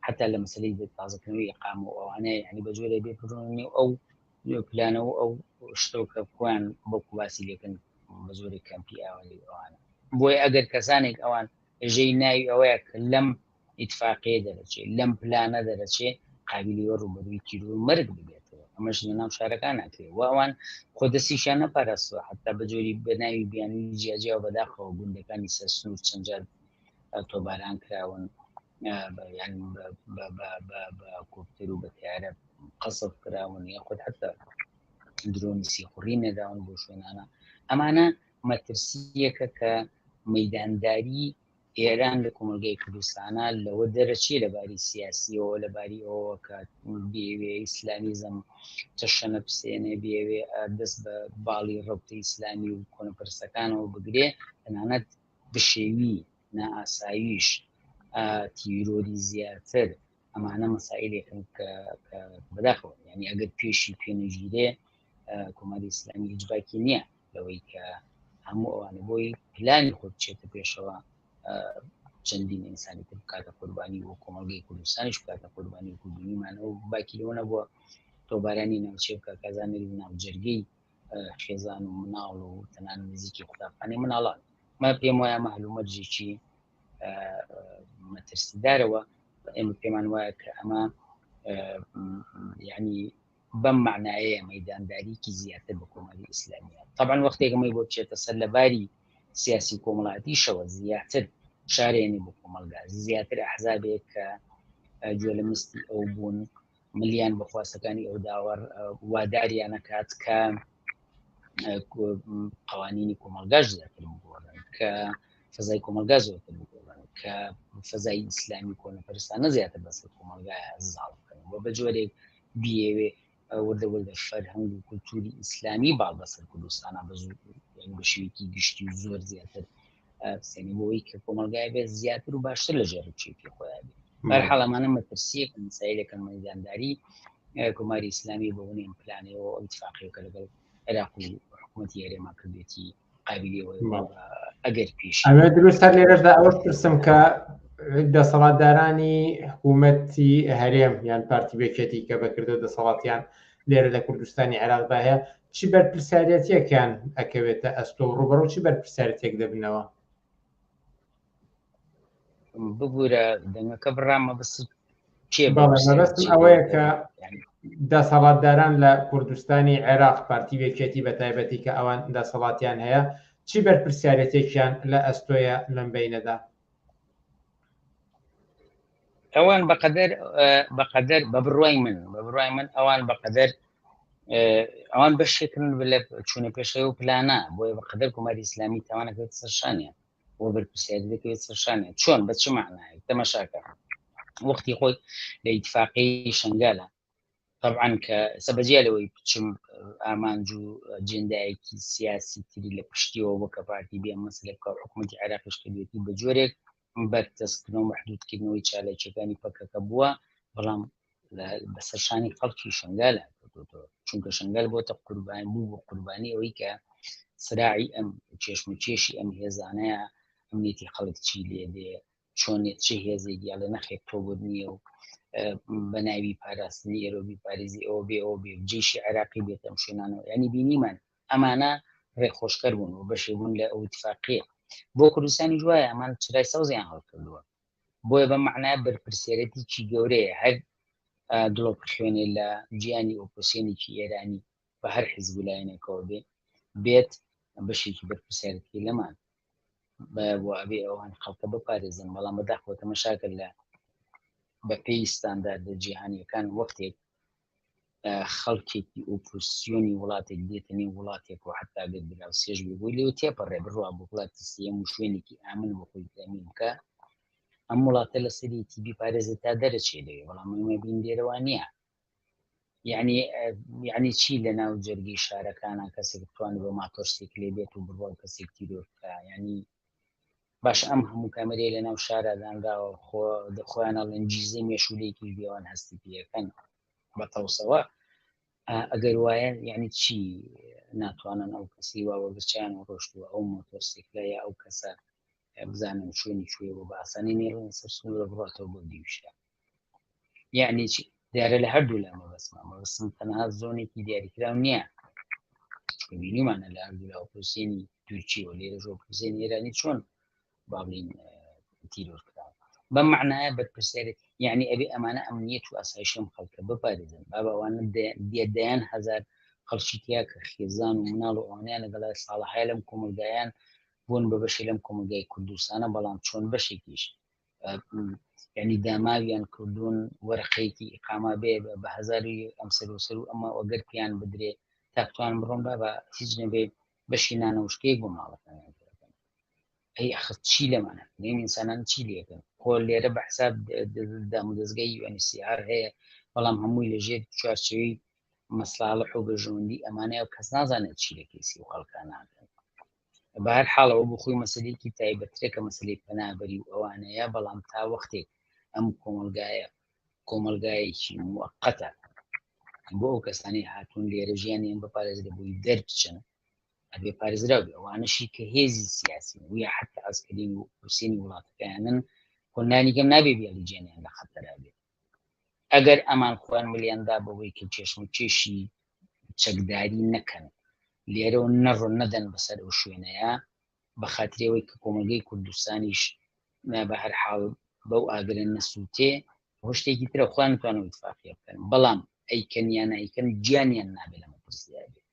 حتا لە مەسەلەی تازەکردنەوەی ئیقامە و ئەوانە یعنی بە جۆرێ بێ بڕۆنی ئەو پلانە و ئەو شتەوە کە خۆیان بۆ باسی لێکن بە زۆری کەمپی ئاواری ئەوانە بۆیە ئەگەر کەسانێک ئەوان ژەی ناوی ئەوەیە کە لەم ئیتفاقیە دەرەچێ لەم پلانە دەرەچێ قابلی وە ڕووبەرووی تیرۆر و مەرگ ببێتەوە ئەمەش لە ناو شارەکان ناکرێ و ئەوان خۆ دەستیشیان نەپاراستوە حتا بە جۆری بە ناوی بیانووی جیاجیا و بەداخەوە گوندەکانی سەر سنوور چەند جار تۆباران کراون یان بە کۆپتەر و بە تیارە قەسف کراون یاخود حتا درۆنی سیخوڕی نەداون بۆ شوێنانە ئەمانە مەترسیەکە کە مەیدانداری ئێران لە کۆمەلگای کوردستانە لەوە دەرەچێ لە باری سیاسیەوە لە باری ئەوەوە کە بێوێ ئیسلامیزم تەشەنە بسێنێ بێوێ دەست بە باڵی ڕەوتە ئیسلامی و کۆنەپەرستەکانەوە بگرێ تەنانەت بشێوی نائاساییش تیرۆری زیاتر ئەمانە مەسائلێکن کە بەداخەوە یعنی ئەگەر پێشی پێنەگیرێ کۆماری ئیسلامی هیچ باکی نییە لەوەی کە هەموو ئەوانە بۆی پلانی خۆ بچێتە پێشەوە چەندین ئینسانی تر بکاتە قوربانی و کۆمەڵگەی کوردستانیش بکاتە قوربانی و کوردبینیمان ئەو باکی لەوە نەبووە تۆبارانی ناوچێ بکە کازانێت ناوجەرگەی خێزان و مناڵ و تەنان نزیکی قوتابخانەی مناڵان ما پێم وایە مەهلومەرجێکی مەترسیدارەوە ئێمە پێمان وایە کە ئەمە یعنی بەم معنایەیە مەدانداریکی زیاتر بە کۆماری ئیسلامیە طبعا وەختێک ئەمەی بۆ بچێتە سەر لەباری سیاسی و کۆمەڵاتیشەوە زیاتر شارێنی بۆ کۆمەڵگا زیاتر ئەحزابێک کە گوێ لە مستی ئەو بوون ملیان بە خواستەکانی ئەو داوە واداریانەکات کە قوانینی کۆمەلگاش زیاتر بگۆڕن کە فەزای کۆمەلگا زۆرتر بگۆڕن کە فەزای ئیسلامی کۆنەپەرستانە زیاتر بەسەر کۆمەلگای زاڵ بکەن و بە جۆرێک بیەوێ وردە وردە فەرهەنگ و کولتوری ئیسلامی باڵ بەسەر کوردستانە بە بە شێوەیەکی گشتی و زۆر زیاتر بسێنی بۆی کە کۆمەلگای بێت زیاتر و باشتر لە ژێر ڕچێکی خۆیان بێت بەرحاڵ ئەمانە مەترسیەکە مسایلێکە مەیدانداری کۆماری ئیسلامی بە بوونی ئەم پلانەوە ئەو اتفاقیەکە لەگەڵ عێراق و حکوومەتی هەرێما کردێتی قابلی ئەگەر پێش ئەمە دروست هەر لێرەشدا ئەوەش پرسم کە دەسەڵاتدارانی حکوومەتی هەرێم یان پارتی بێکێتی کە بەکردەوە دەسەڵاتیان لێرە لە کوردستانی عێراقدا هەیە چی بەرپرسیارەتیەکیان ئەکەوێتە ئەستۆ ڕوبەڕوو چی بەرپرسیارەتێک دەبنەوە؟ ببوورە دەنگەکە بڕا مەبەست کێ مەبەستم ئەوەیە کە دەسەڵاتداران لە کوردستانی عێراق پارتی وێکێتی بە تایبەتی کە ئەوان دەسەڵاتیان هەیە چی بەرپرسیارەتێکیان لە ئەستۆیە لەم بینەدا؟ ئەوان بەقەدەر بەقەدەر بە بڕوای من بە بڕوای من ئەوان بەقەدەر ئەوان بەشێکن لە چوونە پێشەوە و پلانە بۆیە بەقەدەر کۆماری ئیسلامی تاوانەکەوێت سەرشانیان بۆ بەرپرسیاری دەکەوێت سەرشانیان چۆن بە چ معنایەک تەماشاکە وەختی خۆی لە ئیتفاقی شنگالە طبعا کە سەبەجیا لەوەی بچم ئامانج و جێندایەکی سیاسی تری لە پشتیەوە بۆ کە پارتی بێ مەسلە بکە حکوومەتی عێراقیش کردێتی بە جۆرێک بەرتەسکردنەوە محدودکردنەوەی چالاکیەکانی پەکەکە بووە بەڵام بەسەر شانی خەڵکی شنگال کەوتۆتەوە چونکە شنگال بۆتە قوربانی بوو بۆ قوربانی ئەوەی کە سراعی ئەم چێشم و چێشی ئەم هێزانەیە ئەمنیەتی خەڵک چی لێ دێ چۆنێت چه هێزێک یاڵێ نەخێت تۆ بۆت نییە و بە ناوی پاراستنی ئێرۆبی پاریزی ئەوە بێ ئەوە بێ جێشی عێراقی بێت ئەم شوێنانەوە ینی بینیمان ئەمانە ڕێکخۆشکەر بوون و بەشێ بوون لە ئەو اتفاقیە بۆ کوردستانی وایە ئەمان چرای سەوزیان هەڵکردووە بۆیە بە معنای بەرپرسیارەتێکی گەورەیە هەر دڵۆپ خوێنێ لە گیانی ئۆپۆسیۆنێکی ئێرانی بە هەر حیزب و لایەنێکەوە بێ بێت بەشێکی بەرپرسیارەتی لەمان بۆ ئەبێ ئەوان خەڵکە بپارێزن بەڵام بەداخەوە تەمەشاکە لە بە پێی ستانداردە جیهانیەکان وەختێک خەڵکێکی ئۆپۆسیۆنی وڵاتێک دێتە نێو وڵاتێک و حتا گەر دراوسێش بێ بۆی لێو تێپەڕێ بڕوا بۆ وڵاتی سێیەم و شوێنێکی ئامن بۆ خۆی تەمین بکە ئەم وڵاتە لەسەرێتی بیپارێزێت تا دەرەچێ لەوێ بەڵام ئێمە بین لێرەوە نییە یعنی یعنی چی لە ناو جەرگی شارەکانە کەسێک بتوانێت بە ماتۆرسیکلێ بێت و بڕوا و کەسێک تیرۆر بکە یعنی باش ئەم هەموو کامێرەی لە ناو شارا دانراوە خۆ خۆیان ئەڵێن جیزەی مێشولەیەکیش بێوان هەستی پێەکەن بە تەوسەوە ئەگەر وایە یعنی چی ناتوانن ئەو کەسی وا وەبرچیان و ڕۆشتووە ئەو مۆتۆرسیکلە یا ئەو کەسە بزانن شوێنی کوێ بۆ بە ئاسانی نێڵن سەر سنوورە بڕاتەوە بۆ دیوشە یعنی چی دیارە لە هەردوو لا مەبەستمە مەبەستم تەنها زۆنێکی دیاریکراو نییە بینیمانە لە هەردوو لا ئۆپۆزیسیۆنی تورکی و لێرەش ئۆپۆزیسیۆنی ئێرانی چۆن با بڵین تیرۆر کراوە بەم معنایە بەرپرسیارێت یعنی ئەبێ ئەمانە ئەمنیەت و ئاسایشی ئەم خەڵکە بپارێزن بابا ئەوانە دەیان هەزار خەڵکی تیا کە خێزان و مناڵ و ئەوانیان لەگەڵ ساڵەهای لەم کۆمەڵگایان بوون بە بەشی لەم کۆمەڵگای کوردستانە بەڵام چۆن بەشێکیش یعنی داماویان کردوون وەرەقەیەکی ئیقامە بێ بە هەزاری ئەم سەر و سەر و ئەمە ئەگەر پیان بدرێ تا بتوان بڕۆن با بە هیچ نەبێ بەشی نانەوشکەیەک بۆ ماڵەکانیان پێ بکەن. ئەی ئەخر چی لەمانە نێم ئینسانان چی لێکن خۆ لێرە بە حساب دامودەزگای UNHCR هەیە بەڵام هەمووی لەژێر چوارچێوەی مەساڵح و بەرژەوەندی ئەمانەیە و کەس نازانێت چی لە کەیسی و خەڵکان ناکەن بە هەر حاڵەوە بۆ خۆی مەسلەیەکی تایبەترە کە مەسلەی پەنابەری و ئەوانەیە بەڵام تا وەختێک ئەم کۆمەلگایە کۆمەلگایەکی موقتە بۆ ئەو کەسانی هاتوون لێرە ژیانیان بپارێزرێ بۆی دەربچن ئەبێ پارێزراو بێ ئەوانەشی کە هێزی سیاسی و یا حتا ئەسکەری و حوسێنی وڵاتەکەیانن خۆنانی کەم نابێ بێڵی جیانیان لە خەتەرا بێت ئەگەر ئەمان خۆیان ملیان دا بەوەی کە کێشم و کێشی چەکداری نەکەن لێرەوە نەڕۆن نەدەن بەسەر ئەو شوێنەیە بە خاترەوەی کە کۆمەلگەی کوردستانیش بە هەر حاڵ بەو ئاگرە نەسووتێ ئەوە شتێکی ترە خۆیان توانەوە ئیتفاقیە بکەن بەڵام ئەیکەن یان نایکەن گیانیان نابێت لە مەترسیدا بێت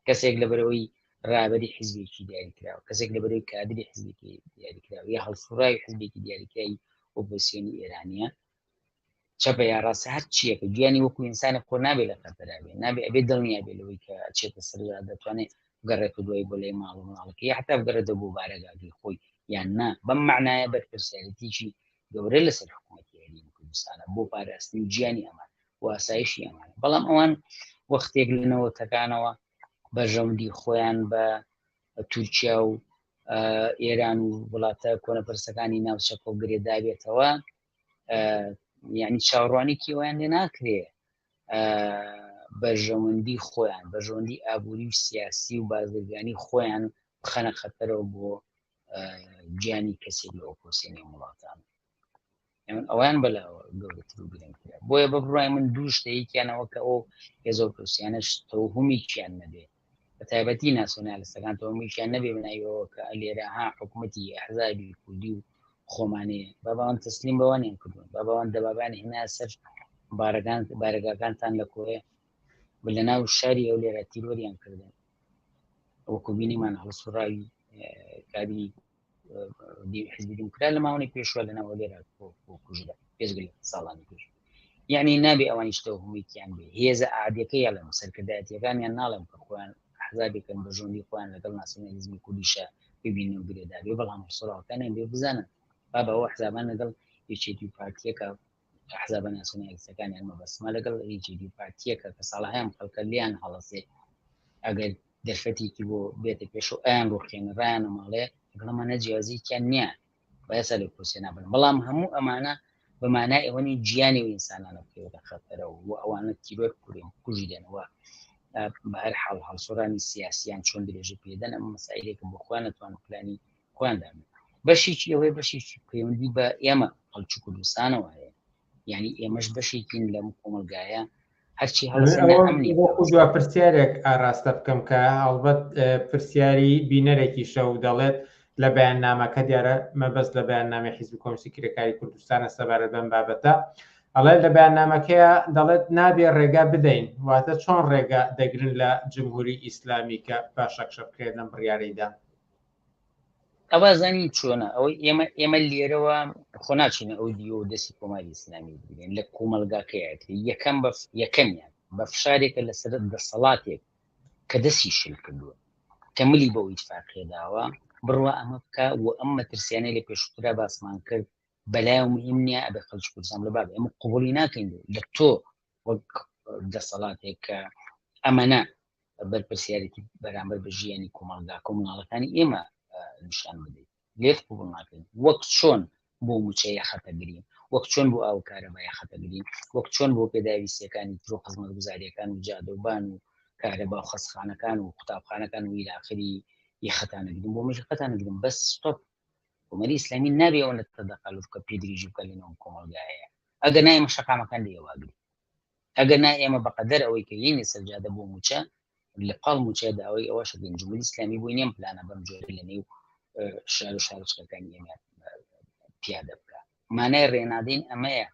کەسێک لەبەرەوەی ڕابەری حزبێکی دیاریکراوە کەسێک لەبەرەوەی کادری حزبێکی دیاریکراوە یا هەڵسوڕاوی حزبێکی دیاریکراوی ئۆپۆزیسیۆنی ئێرانیە چەپە یا ڕاستە هەر چیەکە گیانی وەکو ئینسانی خۆ نابێت لە خەتەرا بێ نابێ ئەبێ دڵنیا بێ لەوەی کە ئەچێتە سەردا دەتوانێت بگەڕێتە دوای بۆ لای ماڵ و مناڵەکە یا حتا بگەڕێتەوە بۆ بارەگاکەی خۆی یان نا بەم معنایە بەرپرسیارێتیی گەورە لەسەر حکوومەتی هەرێمی کوردستانە بۆ پاراستنی گیانی ئەمان و ئاسایشی ئەمان بەڵام ئەوان وەختێک لە نەوەتەکانەوە بەرژەوەندی خۆیان بە تورکیا و ئێران و وڵاتە کۆنەپەرستەکانی ناوچەکە و گرێدابێتەوە یعنی چاوەڕوانی کیوان لێ ناکرێ بەرژەوەندی خۆیان بەرژەوەندی ئابووری و سیاسی و بازرگانی خۆیان بخەنە خەتەرەوە بۆ گیانی کەسێک لە ئۆپۆسیۆنی وڵاتان من ئەویان بەلاوە گەورەتر و گرنگترە بۆیە بە بڕای من دوو شتە یەکیانەوە کە ئەو هێزە ئۆپۆسیۆنەش تەوهمیکیان نەبێ بە تایبەتی ناسیۆنالیستەکان تەوهمیکیان نەبێ بەناویەوە کە لێرە ها حکوومەتی ئەحزابی کوردی و خۆمانەیە باباوان تەسلیم بەوانیان کردوون باباوان دەبابان هێنا سەر بارەگان بارەگاکانتان لە کۆیە لە ناو شاری ئەو لێرە تیرۆریان کردن وەکو بینیمان هەڵسوڕاوی کادری حزبی دیموکرات لە ماوەی پێشوە لە ناو لێرە کوژرا پێشگە لە ساڵانی پێش یعنی نابێ ئەوانیش تەوهمیکیان بێ هێزە عادیەکە یاڵێم سەرکردایەتیەکانیان ناڵێم کە خۆیان حزابێکن بەرژەوەندی خۆیان لەگەڵ ناسیۆنالیزمی کوردیشە ببینن و گرێدابێ بەڵام هەڵسوڕاوەکانیان بێ بزانن بابا ئەو حزابان لەگەڵ یەکێتی و پارتیەکە حزابە ناسیۆنالیستەکانیان مەبەستمە لەگەڵ یەکێتی و پارتیەکە کە ساڵەهەیان خەڵکە لیان هەڵەسێ ئەگەر دەرفەتێکی بۆ بێتە پێش و ئەیان ڕوخێنە ڕایانە ماڵێ لەگەڵ ئەمانە جیازیکیان نییە بایسا لە کورسێ نابن بەڵام هەموو ئەمانە بە مانای ئەوەنی گیانی و ئینسانانە بکەوێتە خەتەرەوە و ئەوانە تیرۆر بکرێن کوژرێنەوە بە هەر حاڵ هەڵسوڕانی سیاسیان چۆن درێژە پێدەن ئەم مەسایلێکە بۆ خۆیان نەتوان پلانی خۆیان دابن بەشێکی ئەوەی بەشێکی پەیوەندی بە ئێمە خەڵکی کوردستانەوە هەیە یعنی ئێمەش بەشێکین لەم کۆمەلگایە هەرچی هەڵسە پرسیارێک ئاراستە بکەم کە هەڵبەت پرسیاری بینەرێکی شەو دەڵێت لە بەیاننامەکە دیارە مەبەست لە بەیاننامەی حیزب کۆمسی کرێکاری کوردستانە سەبارەت بەم بابەتە ئەڵێ لە بەیاننامەکەیە دەڵێت نابێ ڕێگا بدەین واتە چۆن ڕێگا دەگرن لە جمهوری ئیسلامی کە پاشەکشە بکرێت لەم بڕیارەیدا ئەوە زانی چۆنە ئەوەی ئێمە ئێمە لێرەوە خۆ ناچینە ئەو دیۆ و دەستی کۆماری ئیسلامی بگرین لە کۆمەلگاکەیەتی یەکەم بە یەکەمیان بە فشارێکە لەسەر دەسەڵاتێک کە دەستی شل کردووە کە ملی بەو ئیتفاقیە داوە بڕوا ئەمە بکە و ئەم مەترسیانەی لە پێشووترا باسمان کرد بەلای مهم نییە ئەبێ خەڵکی کوردستان بڵێ بابە ئێمە قبوڵی ناکەین لە تۆ وەک دەسەڵاتێک کە ئەمەنە بەرپرسیارێتی بەرامبەر بە ژیانی کۆمەڵگا کۆمناڵەکانی ئێمە نیشان بدەیت لێت قوبڵ ناکەین وەک چۆن بۆ موچە یەخەتەگرین وەک چۆن بۆ ئاو کارەبا یەخەتەگرین وەک چۆن بۆ پێداویستیەکانی تر و خزمەتگوزاریەکان و جادەوبان و کارەبا و خەستخانەکان و قوتابخانەکان و ئیلاخری یەخەتانەگرین بۆ مەش یەخەتانەگرین بەس ستۆپ کۆمەری ئیسلامی نابێ ئەوەندە تەدەخەلوف کە پێدرێژی بکە لەناو کۆمەڵگایە ئەگەر نا ئێمە شەقامەکان لێ واگرین ئەگەر نا ئێمە بەقەدەر ئەوەی کە یینە سەر جادە بۆ موچە لە پاڵ موچە داوای ئەوەش دەکەین جمهوری ئیسلامی بۆی نییە ئەم پلانە بەم جۆرە لە نێو شار و شارۆچکەکانی ئێمە پیادە بکە مانای ڕێنادەین ئەمەیە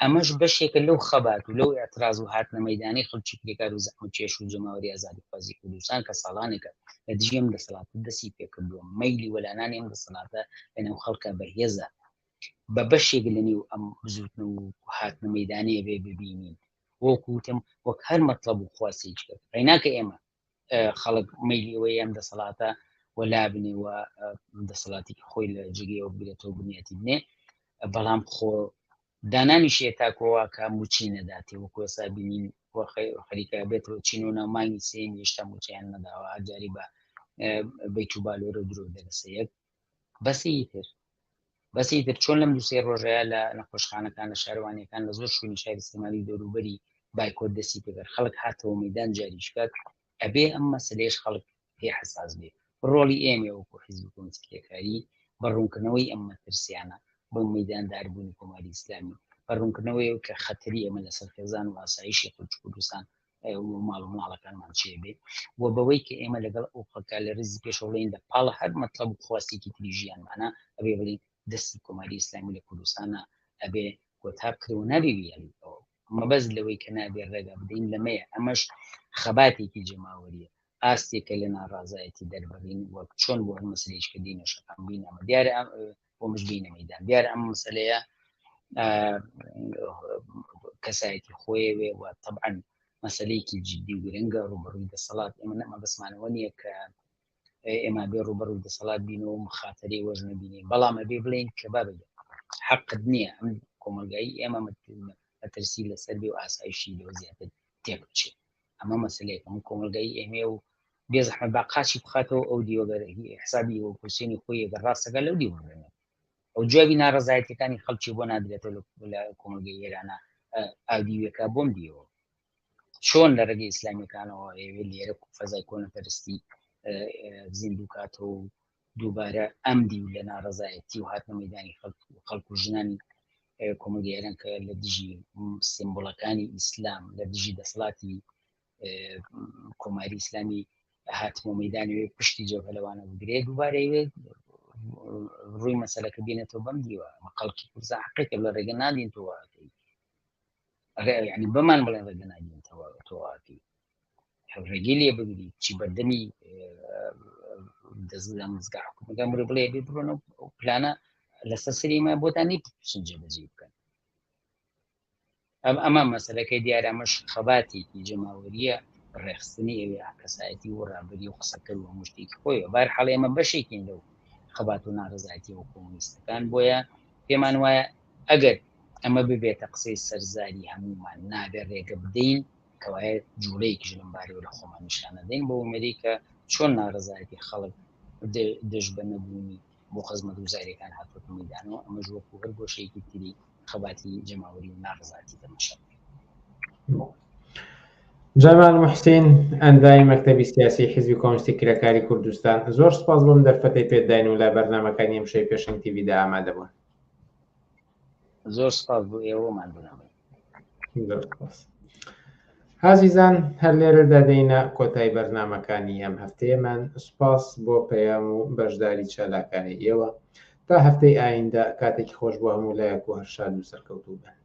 ئەمەش بەشێکە لەو خەبات و لەو اعتراض و هاتنە مەدانی خەڵکی کرێکار و زەحمەتکێش و جەماوەری ئازادیخوازی کوردستان کە ساڵانێکە لە دژی ئەم دەسەڵاتە دەستی پێکردووە مەیلی وەلانانی ئەم دەسەڵاتە لەنێو خەڵکە بەهێزە بە بەشێک لە نێو ئەم بزوتنەوە و هاتنە مەدانەیە بێ ببینین وەکو وتم وەک هەر مەطلب و خواستێکی کە قەیناکە ئێمە خەڵک مەیلی ئەوەیە ئەم دەسەڵاتە وەلا بنێ و دەسەڵاتی خۆی لە جێگەیەوە بگرێتەوە بنیاتی بنێ بەڵام خۆ دانانیشێ تاکۆوا کە موچەی نەداتێ وەکو ئێستا بینین خەریکە بێتەوە چین و ناو مانگی سێم هێشتا موچەیان نەداوە هەر جاری بە بیت و بالۆرە و درۆ دەرەسە یەک بەسی تر بەسی تر چۆن لەم دوسێ ڕۆژەیە لە نەخۆشخانەکان لە شارەوانیەکان لە زۆر شوێنی شاری سلێمانی دەوروبەری بایکۆت دەستی پێکرد خەڵک هاتەوە مەدان جاریشکات ئەبێ ئەم مەسلەیەش خەڵک پێ حەساس بێ. ڕۆڵی ئێمە وەکوو حیزبی کۆمۆنیستی کرێکاری بە ڕوونکردنەوەی ئەم مەترسیانە بۆ مەیدانداربوونی کۆماری ئیسلامی، بە ڕوونکردنەوەی ئەو کە خەتەری ئێمە لەسەر خێزان و ئاسایشی خەڵکی کوردستان و ماڵ و مناڵەکانمان چێ بێ و بەوەی کە ئێمە لەگەڵ ئەو خەڵکە لە ڕیزی پێشەوە بڵێین لە پاڵ هەر مەتڵەب و خواستێکی تری ژیانمانە ئەبێ بڵێین دەستی کۆماری ئیسلامی لە کوردستانە ئەبێ کۆتا بکرێ و نابێ بیهێڵیتەوە. مەبەست لەوەی کە نابێ ڕێگا بدەین لەمەیە، ئەمەش خەباتێکی جەماوەرییە، ئاستێکە لە ناڕازایەتی دەربڕین وەک چۆن بۆ هەر مەسلەیەکی کە دینە شەقام بین ئەمە دیارە بۆ مش بینە مەیدان دیارە ئەم مەسلەیە کەسایەتی خۆیەوێ و طبعا مەسلەیەکی جدی و گرنگە ڕوبەڕووی دەسەڵات ئێمە نەمە بەسمانەوە نییە کە ئێمە بێ ڕوبەڕووی دەسەڵات بینەوە مخاتەری وەژ نەبینین بەڵام ئەبێ بڵین کە بابە حەقت نییە ئەم کۆمەلگایی ئێمە مەترسی لەسەر بێ و ئاسایشی لەوە زیاتر تێک بچێت ئەمە مەسلەیەک ئەم کۆمەلگایی ئێمە و بێزەحمەت با قاچی بخاتەوە ئەو دیوەگەر حسابی ئۆپۆزیسیۆنی خۆی ئەگەر ڕاستەکە لەو دیوە بڕێنێت ئەو جوابی ناڕەزایەتیەکانی خەڵکی بۆ نادرێتەوە لە کۆمەلگەی ئێرانە ئاودیوەکە بۆم دیەوە چۆن لە ڕێگەی ئیسلامیەکانەوە ئەیەوێ لێرە فەزای کۆنەپەرستی زیندوو کاتەوە و دووبارە ئەم دیو لە ناڕەزایەتی و هاتنە مەدانی خەڵک و ژنانی کۆمەڵگەی ئێران کە لە دژی سیمبوڵەکانی ئیسلام لە دژی دەسەڵاتی کۆماری ئیسلامی هاتنەوە مەدانەوەی پشتی جەبهە لەوانە بگرێت دووبارە ڕووی مەسەلەکە بینێتەوە بەم دیوە خەڵکی کوردستان حقێکە لە ڕێگە نادین تۆ ینی بەمان بڵێن ڕێگە نادین تەواوەتی ڕێگەی لێ بگری چی بەردەمی دەزگا مزگا حکوومەکان بڕێ بڵێ بێ بڕۆن و پلانە لەسەر سەری مە بۆتان نی بچن جێبەجێ بکەن ئەم ئەمە مەسەلەکەی دیارە ئەمەش خەباتێکی جەماوەریە ڕێخستنی ئەوێ کەسایەتی و ڕابری و قسەکەر و هەموو شتێکی خۆی بار حاڵ ئێمە بەشێکین لەو خەبات و ناڕەزایەتی و کۆمۆنیستەکان بۆیە پێمان وایە ئەگەر ئەمە ببێتە قسەی سەرزاری هەموومان نابێ ڕێگە بدەین کەوایە جوڵەیەکیش لەم بارەوە لە خۆمان نیشانەدەین بۆ ئومێدەی کە چۆن ناڕەزایەتی خەڵک دژ بە نەبوونی بۆ خزمەتگوزاریەکان هاتووەتە مەیدانەوە ئەمەش وەکو هەر گۆشەیەکی تری خەباتی جەماوەری و ناڕەزایەتی تەماشا بکەین. جەمال موحسین ئەندامی مەکتەبی سیاسی حیزبی کۆمۆنیستی کرێکاری کوردستان زۆر سپاس بۆم دەرفەتەی پێداین و لە بەرنامەکانی ئەمشەوی پێشەنگ تیڤیدا ئامادە بوون. زۆر سپاس بۆ ئێوە ماندوو نەبن. زۆر سپاس. ئازیزان هەر لێرەدا دێینە کۆتای بەرنامەکانی ئەم هەفتەیەمان سوپاس بۆ پەیام و بەشداری چالاکانەی ئێوە تا هەفتەی ئایندە کاتێکی خۆش بۆ هەموو لایەک و هەر شاد و سەرکەوتوو بن.